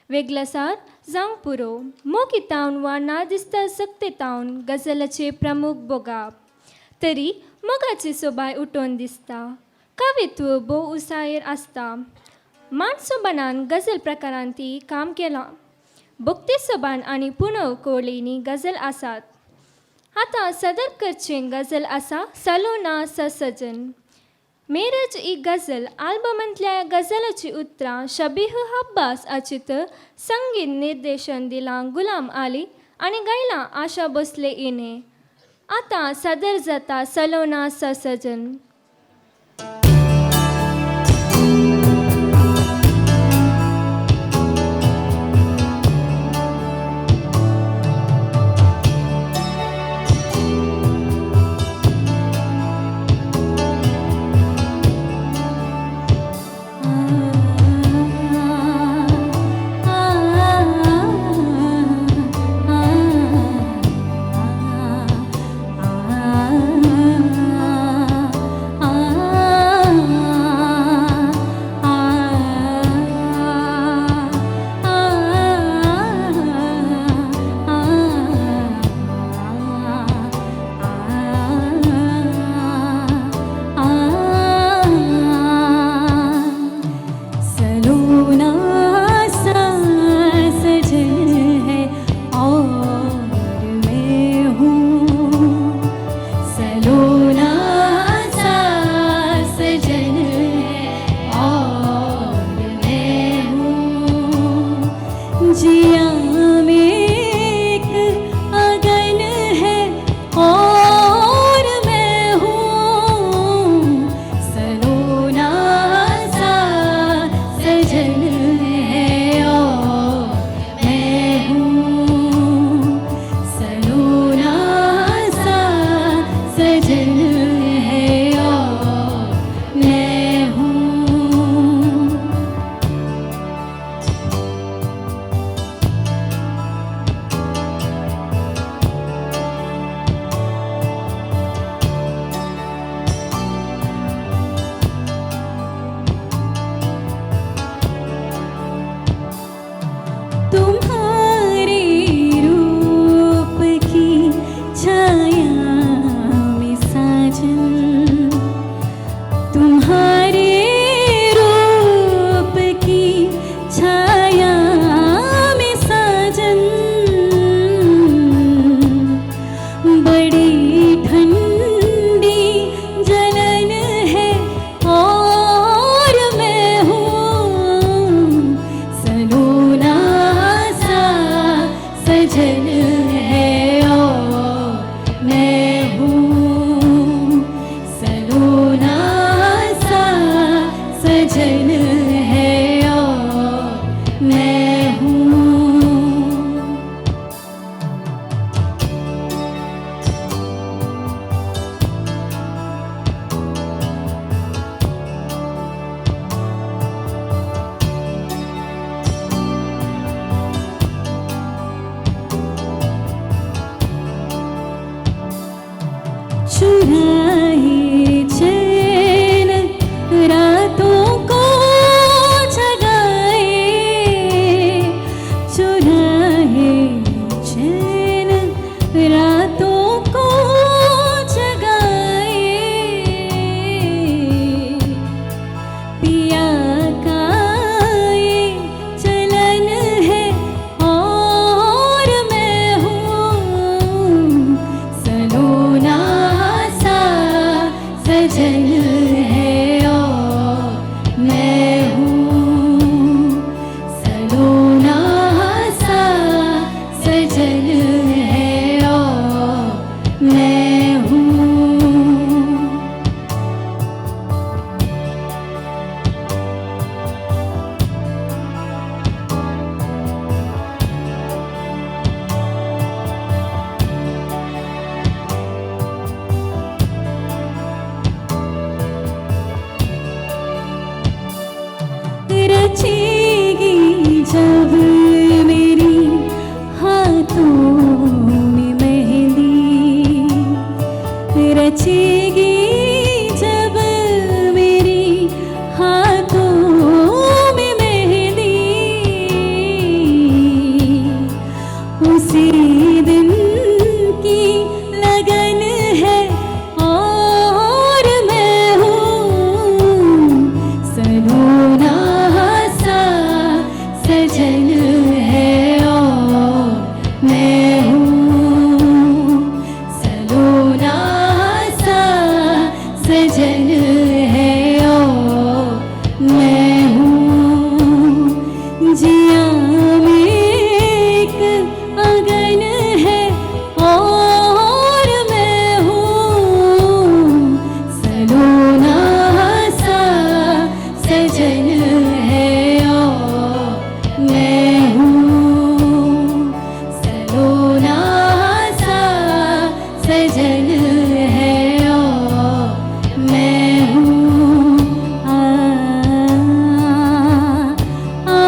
वेगळसार जावंक पुरो मोगी तावन वा ना दिसता सक्ते तावन गझलाचे प्रमुख बोगाप तरी मोगाची सोबाय उठोवन दिसता. कवित्व भोव उसायेर आसता. मानसोबानान गझल प्रकारांत ती काम केलां. भक्ती सोबान आनी पुनव कोळींनी गझल आसात. आतां सदर करचें गझल आसा सलोना ससजन. मेरज ही गझल आल्बमांतल्या गझलाची उतरां शबीह अब्बास हाची तर संगीत निर्देशन दिलां गुलाम आली आनी गायलां आशा भोसले हिणें. आतां सदर जाता सलोना ससजन. सलोना सा सजन है और मैं हूँ, सलोना सा सजन है और मैं हूँ, जिया में एक अगन है और मैं हूँ, सलोना सा सजन है और मैं हूँ, सलोना सा सजन है और मैं हूँ. तुम्हारे रूप की छाया में साजन, तुम्हारे रूप की छाया में साजन, बड़ी ठंडी जलन है और मैं हूँ, सलोना सा सजन है और मैं हूँ, सलोना सा सजन है और मैं मैं हूँ। चुराए चैन रातों को जगाए, चुराए चैन रातों को जगाए, पिया का ये चलन है और मैं हूँ सलोना सा सजन है और मैं हूँ, सलोना सा सजन है और मैं हूँ। रचेगी जब मेरी हाथों में मेहंदी, रचेगी जब मेरी हाथों में मेहंदी, उसी दिन की लगन है और मैं हूँ सलोना सा सजन है और मैं हूँ, सलोना सा सजन है और मैं हूँ। जिया में एक अगन है और मैं हूँ सलोना सा सजन है और मैं हूँ, सलोना सा सजन है और मैं हूँ। आ आ आ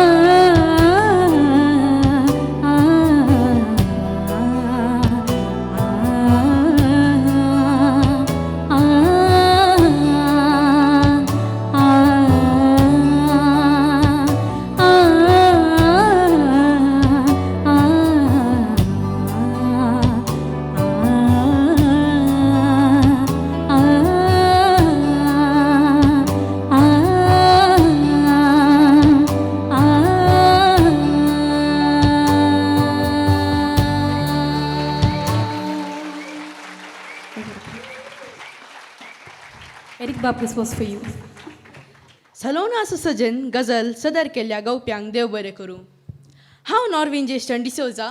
Eric Bab, this was for you. Salona सजन गझल सदर केल्ल्या गावप्यांक देव बरें करूं. हांव नॉर्विन ज्येश्ठन डिसोजा,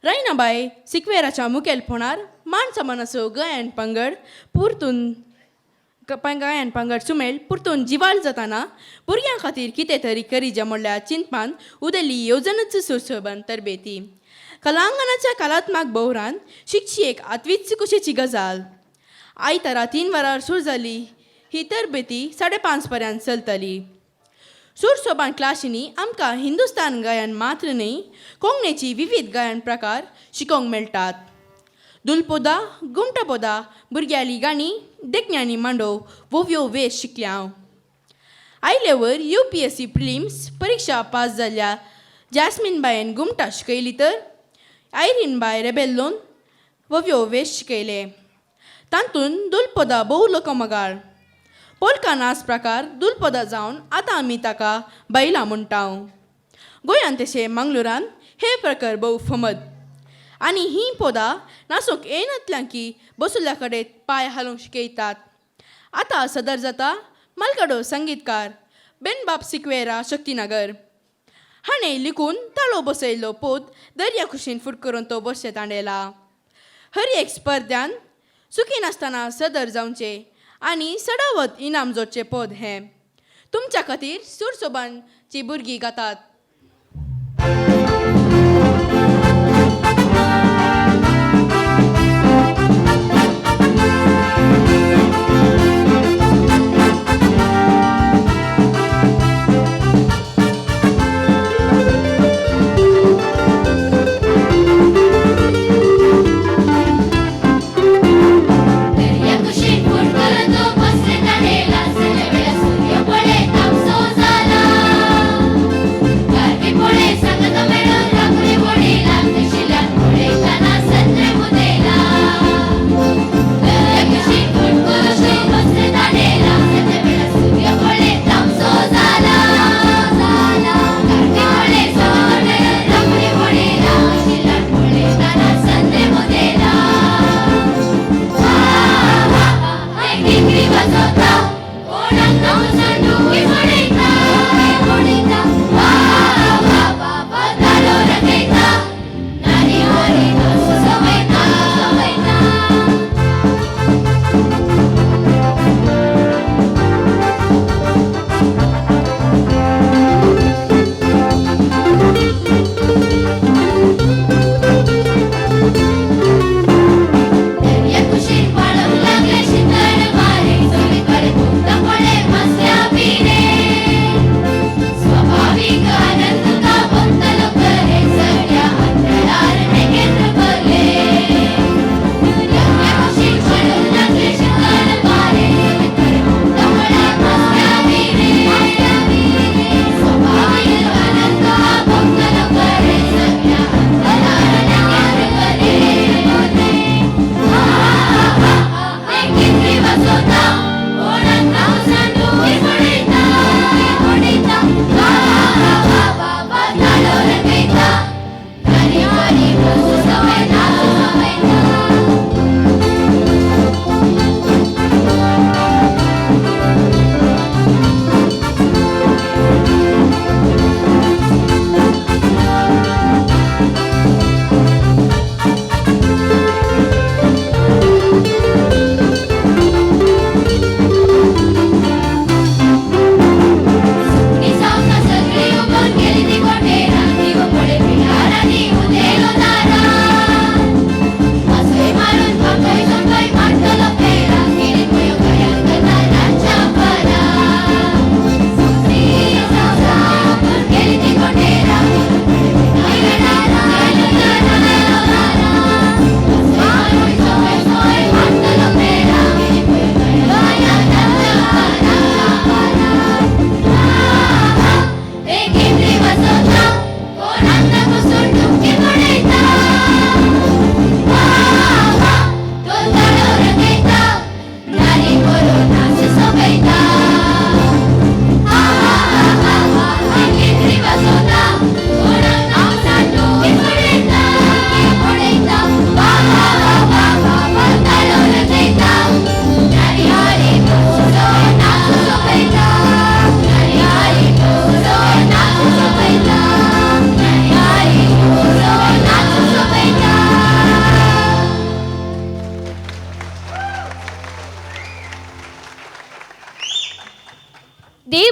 रायनाबाय सिक्वेराच्या मुखेलपणार मान समानाचो गायन पंगड परतून गायन पंगड सुमेळ परतून जिवाल जाताना भुरग्यां खातीर कितें तरी करीजे म्हणल्यार चिंतपान उदेल्ली येवजणच सुरसोबन तरबेती कलांगणाच्या कलात्मक भोवरान शिकची एक आत्वीच कुशेची गजाल. आयतारा 3 वरार सुरू जाली ही तरबेती 5:30 पर्यंत चलतली. सुरसोबान क्लासींनी आमकां हिंदुस्तान गायन मात्र न्हय कोंकणीची विविध गायन प्रकार शिकोवंक मेळटात. दुलपोदा, गुमटापोदा, भुरग्यांली गाणी, देखण्यांनी मांडो वोव्यो वेश शिकल्या हांव. आयलेवर UPSC prelims परिक्षा पास जाल्ल्या जॅस्मीन बायन गुमटा शिकयली तर आयरीन बाय रेबेल्लोन वोव्यो वेश शिकयले. तातूंत दुलपदां भोव लोकमगाळ पोलका नाच प्रकार दुलपदां जावन आतां आमी ताका बैलां म्हणटा. गोंयांत तशें मंगळुरांत हे प्रकार भोव फमद आनी हीं पदां नाचूंक येनातल्यां की बसुल्ल्या कडेन पांय हालोवंक शिकयतात. आतां सदर जाता मालकाडो संगीतकार बेनबाब सिक्वेरा शक्तीनगर हाणें लिखून ताळो बसयल्लो पोत दर्या कुशीन फूट करून तो बसचे तांडेला. हर एक स्पर्ध्यान सुखी नासतना सदर जावचें आनी सडावत इनाम जोडचें पद हें तुमच्या खातीर सुरसोबांची भुरगीं गातात.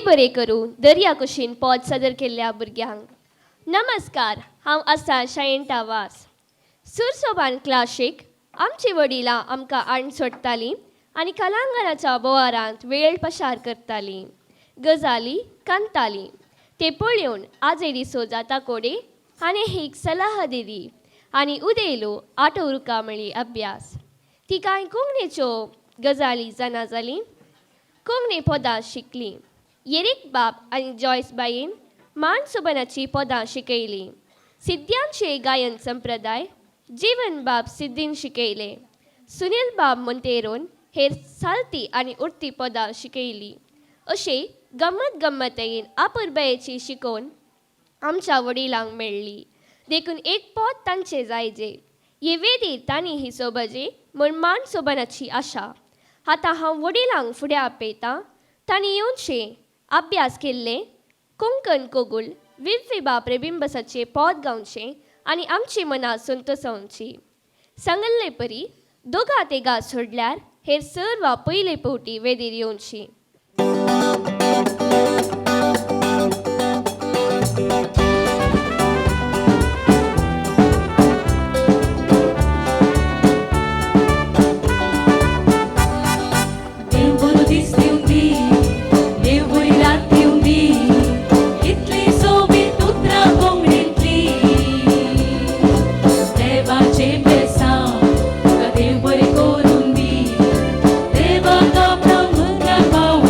बरें करूं दर्या कुशीन पद सादर केल्ल्या भुरग्यांक. नमस्कार, हांव आसा शायंटा वास. सुरसोबान क्लासीक आमची वडिलां आमकां आण सोडटालीं आनी कलांगणाच्या बोवारांत वेळ पसार करतालीं, गजाली कांतालीं. ते पळोवन आजे डिसोजा ताकोडे हाणें एक सलाह दिली आनी उदयलो आटो रुका म्हळी अभ्यास. ती कांय कोंकणीच्यो गजाली जाणा जाली, कोंकणी पदां शिकली. येरीक बाब आनी जॉयस बाईन मानसोबनाची पदां शिकयलीं. सिद्ध्यांचे गायन संप्रदाय जीवन बाब सिद्दीन शिकयले. सुनील बाब मोंतेरोन हेर सालती आनी उडती पदां शिकयलीं. अशें गम्मत गम्मतेन आपुरबायेची शिकोवन आमच्या वडिलांक मेळ्ळी. देखून एक पद तांचें जायजे हे वेदीर तांणी ही सोबजी म्हूण मान सोबनाची आशा. आतां हांव वडिलांक फुडें आपयतां. तांणी येवचें अभ्यास केल्ले कोंकण कोगूल विविबा प्रेबिंबसाचें पद गावचें आनी आमची मनां संतोसावची. सांगल्ले परी दोगा तेगा सोडल्यार हेर सर्व पयले पवटी वेदीर येवची. देव बरो दीस दिवं दी, देव बरी रात दिवं दी, इतली सोबीत उतरां कोंकणींतली. देवाचें बेसांव तुका देव बरें करून दी, देवाक आपणा मुखार पावोवन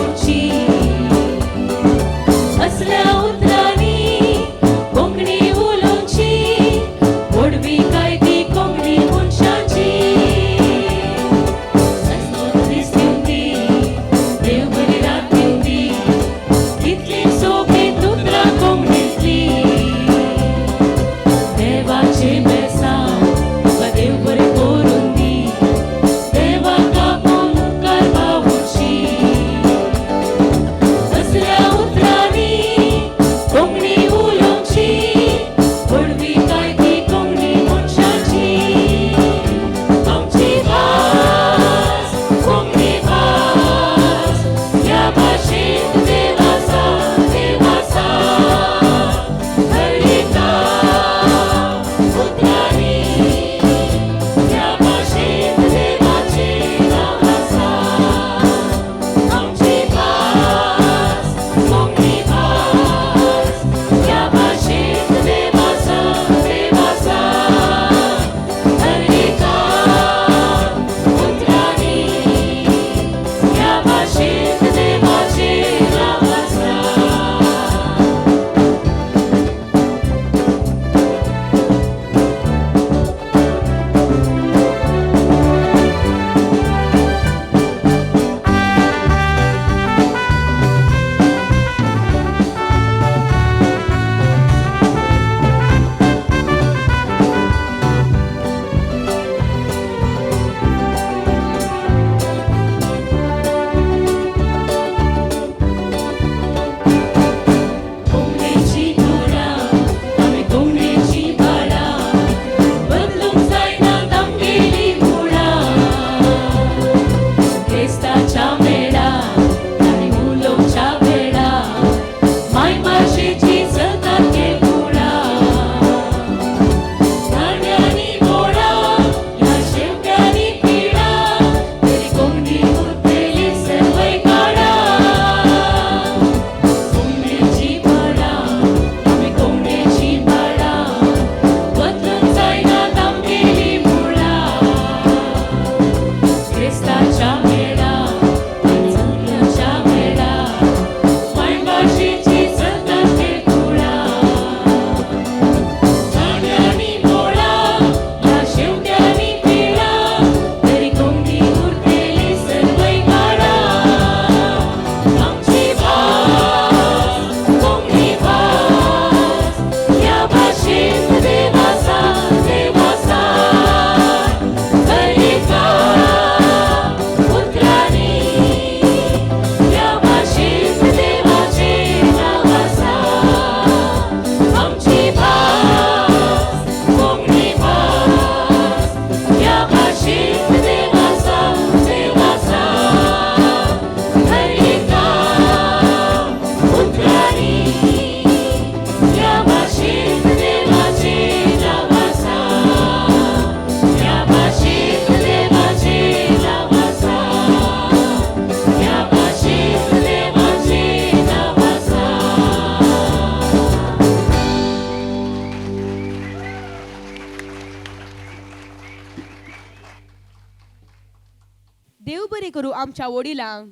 देव बरें करूं आमच्या वडिलांक.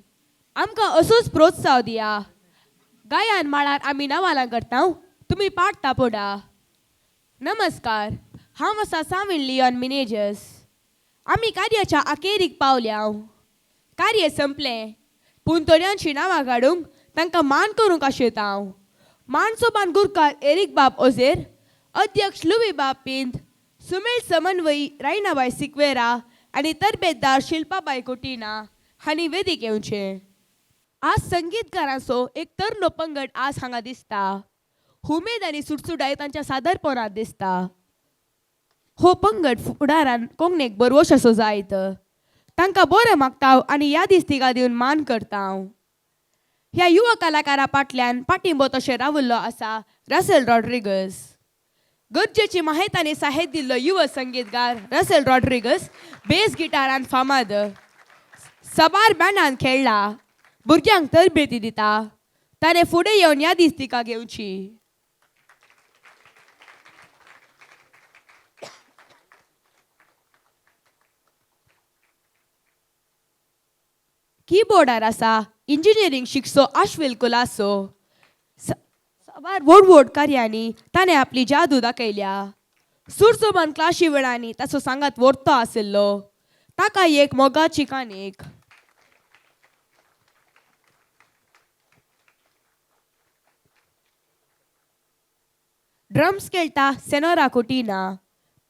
आमकां असोच प्रोत्साह दिया. गायन माळार आमी नवालां करता, तुमी पाडता पोडा. नमस्कार, हांव आसा साविन लियोन मिनेजस. आमी कार्याच्या अखेरीक पावल्या. कार्य संपलें पूण थोड्यांची नांवां काडूंक तांकां मान करूंक आशेता हांव. मानसोबान गुरकार एरीक बाब ओझेर, अध्यक्ष लुवी बाब पिंत, सुमेळ समन्वयी रायनाबाय सिक्वेरा आनी तरबेतदार शिल्पाबाय कोटिना हांणी वेदीक येवचें. आज संगीतकारांचो एक तरनो पंगड आज हांगा दिसता. हुमेद आनी सुटसुटाय तांच्या सादरपणांत दिसता. हो पंगड फुडारान कोंकणीक बरवश असो जायत. तांकां बरें मागता आनी यादिस्तिका दिवन मान करता हांव. ह्या युवा कलाकारा फाटल्यान पाटिंबो तशें रावल्लो आसा रसेल रॉड्रिगस. गरजेची माहिती आनी साहित्य दिल्लो युवा संगीतकार रसेल रॉड्रिगस बेस गिटारान फामाद. सबार बँडान खेळ्ळा, भुरग्यांक तरबेती दिता. ताणें फुडें येवन यादिस्तिका घेवची. किबोर्डार आसा इंजिनियरींग शिकचो आश्विल कुलासो. साबार व्हड व्हड कार्यांनी ताणें आपली जादू दाखयल्या. सुरसोबान क्लाशी वेळांनी ताचो सांगात व्हरतो आशिल्लो. ताका एक मोगाची काणीक. ड्रम्स खेळटा सेनोरा कोटिना.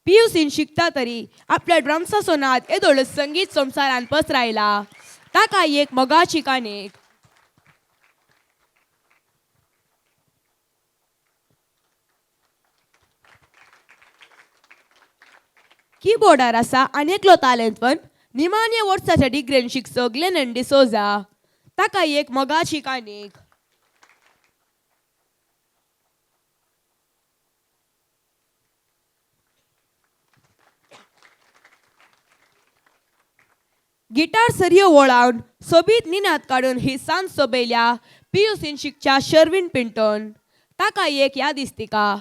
पियुसीन शिकता तरी आपल्या ड्रम्साचो नाद येदोळ संगीत संवसारान पसरायला. ताका एक मोगाची काणीक. किबोर्डार आसा आनी एकलो तालेंतवन निमाण्या वर्साच्या डिग्रेन शिकचो ग्लेनन डिसोजा. ताका एक मोगाची काणीक. गिटार सरयो वळावन सोबीत निनाद काडून ही सांज सोबयल्या पियुसीन शिकच्या शर्विन पिंटोन. ताका एक यादिस्तिका.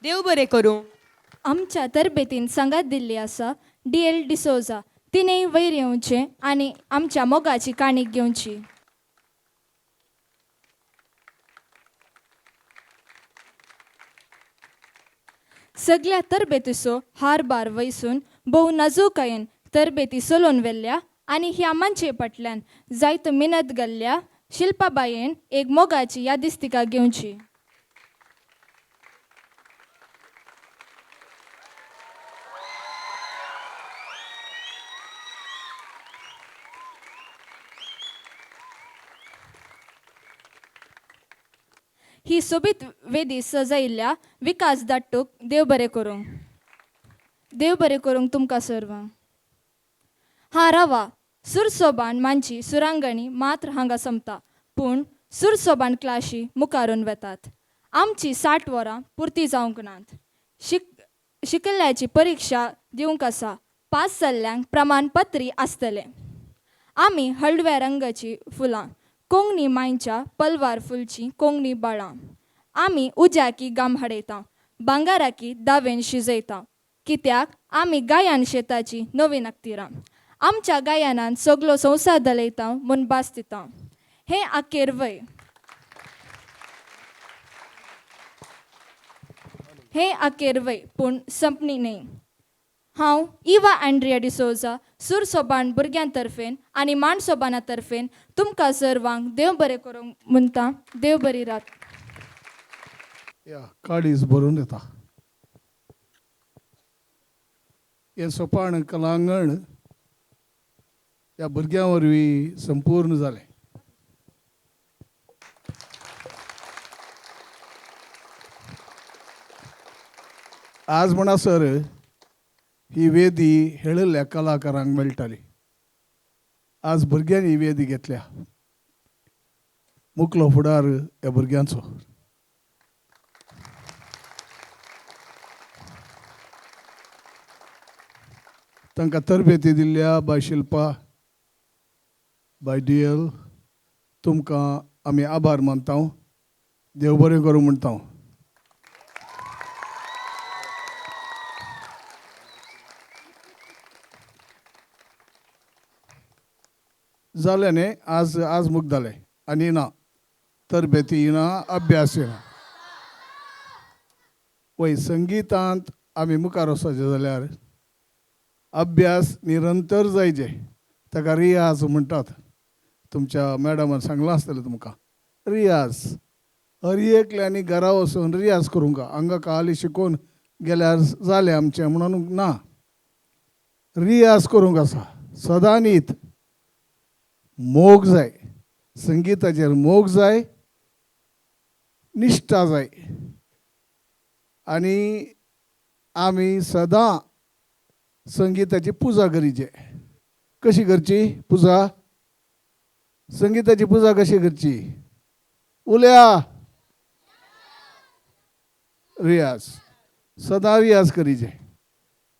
देव बरें करूं. आमच्या तरबेतीन सांगात दिल्ली आसा डी एल डिसोजा. तिणें वयर येवचें आनी आमच्या मोगाची काणीक घेवची. सगल्या तरबेतीचो हारबार वयसून भोव नाजूकायेन तरबेती चलोवन व्हेल्ल्या आनी ह्या मानचे फाटल्यान जायत मिनत घाल्ल्या शिल्पाबायेन एक मोगाची यादिस्तिका घेवची. ही सोबीत वेदी सजयल्ल्या विकास दाट्टूक देव बरें करूंक. देव बरें करूंक तुमकां सर्वांक. हा रावा, सुरसोबान मानची सुरांगणी मात्र हांगा सोंपता पूण सुरसोबान क्लाशी मुखारून वेतात. आमची 60 वरां पुरती जावंक नात. शिकल्ल्याची परिक्षा दिवंक आसा. पास जाल्ल्यांक प्रमाणपत्री आसतलें. आमी हळडव्या रंगाची फुलां कोंकणी मांयच्या पलवार फुलची कोंकणी बाळां. आमी उज्याकी गाम हाडयता, भांगाराकी दावेन शिजयता. कित्याक आमी गायन शेताची नवी नाकतिरां. आमच्या गायनान सगलो संवसार दलयता म्हूण भास दिता. हें आखेर वय. हें आखेर वय पूण संपणी न्हय. हांव इवा अँड्रिया डिसोजा सुरसोबान भुरग्यां तर्फेन आनी माणसोबाना तर्फेन तुमकां सर्वांक देव बरें करूंक म्हणटा. देव बरी रात. या काळीज भरून येता. हें सोपाण कलांगण ह्या भुरग्यां वरवीं संपूर्ण जालें. आज म्हणसर ही वेदी हेळिल्ल्या कलाकारांक मेळटाली. आज भुरग्यांनी ही वेदी घेतल्या. मुकलो फुडार ह्या भुरग्यांचो. तांकां तरबेती दिल्ल्या बाय शिल्पा, बाय डियल, तुमकां आमी आभार मानता. देव बरें करूं म्हणटा. जालें न्ही आज आज मुक्त जालें आनी ना तरबेती ना अभ्यास ना. वय संगितांत आमी मुखार वचपाचें जाल्यार अभ्यास निरंतर जायचे, ताका रियाज म्हणटात. तुमच्या मॅडमान सांगलां आसतलें तुमकां रियाज. हर एकल्यांनी घरा वचून रियाज करूंक हांगा काली शिकोवन गेल्यार जालें आमचें म्हणून ना, रियाज करूंक आसा सदांनीत. मोग जाय संगिताचेर, मोग जाय, निश्ठा जाय आनी आमी सदां संगिताची पुजा करीचे. कशी करची पुजा? संगिताची पुजा कशी करची? उलया. रियाज सदां रियाज करीचे,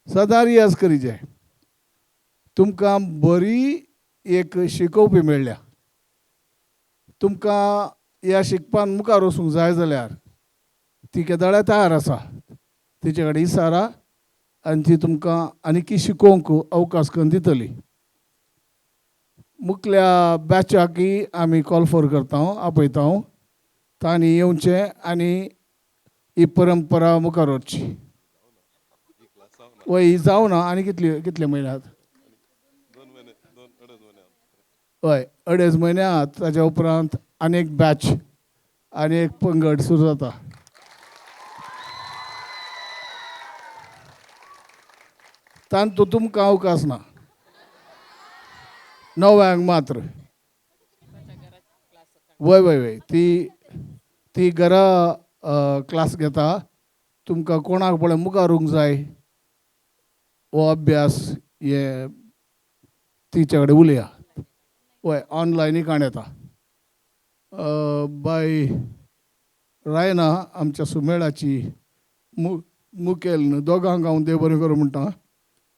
सदां रियाज करीचे. तुमकां बरी एक शिकोवपी मेळ्ळ्या. तुमकां ह्या शिकपान मुखार वचूंक जाय जाल्यार ती केदळ्या तयार आसा, तिचे कडेन इसारा आनी ती तुमकां आनीकी शिकोवंक अवकाश करून दितली. मुखल्या बॅचाकय आमी कॉल फॉर करता, आपयता, तांणी येवचें आनी ही परंपरा मुखार वचची. वय ही जावना आनी कितले कितले म्हयन्यात? हय, 2.5 म्हयन्यात. ताच्या उपरांत आनी एक बॅच आनी एक पंगड सुरू जाता. तांतू तुमकां अवकाश ना, 9व्यांक मात्र. वय वय वय ती ती घरा क्लास घेता. तुमकां कोणाक पळय मुखार उरूंक जाय हो अभ्यास हे तिचे कडेन उलया. वय ऑनलायनूय काण येता. बाय रायना आमच्या सुमेळाची मुखेल दोगांक हांव देव बरें करूं म्हणटा.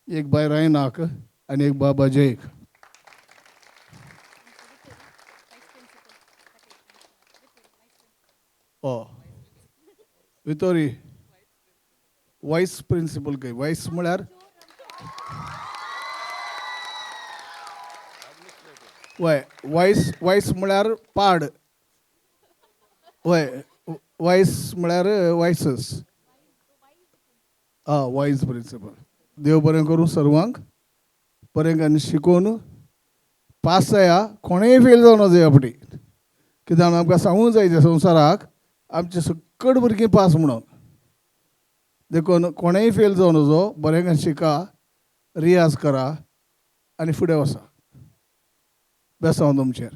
एक बाय रायनाक आनी एक बाबा जयक. वितोरी वायस प्रिंसिपल खंय? वायस म्हळ्यार वय वायस, वायस म्हळ्यार पाड. वय वायस म्हळ्यार वायसस. आं, वायस प्रिंसिपल. देव बरें करूं सर्वांक, बरें करून शिकोवन पास जाया. कोणेय फेल जावं नजो ह्या फावटी, कित्याक आमकां सांगूंक जाय संवसाराक आमचे सकट भुरगीं पास म्हणून. देखून कोणेय फेल जावं नजो, बरें करून शिका, रियाज करा आनी फुडें वचा. बेसांव तुमचेर.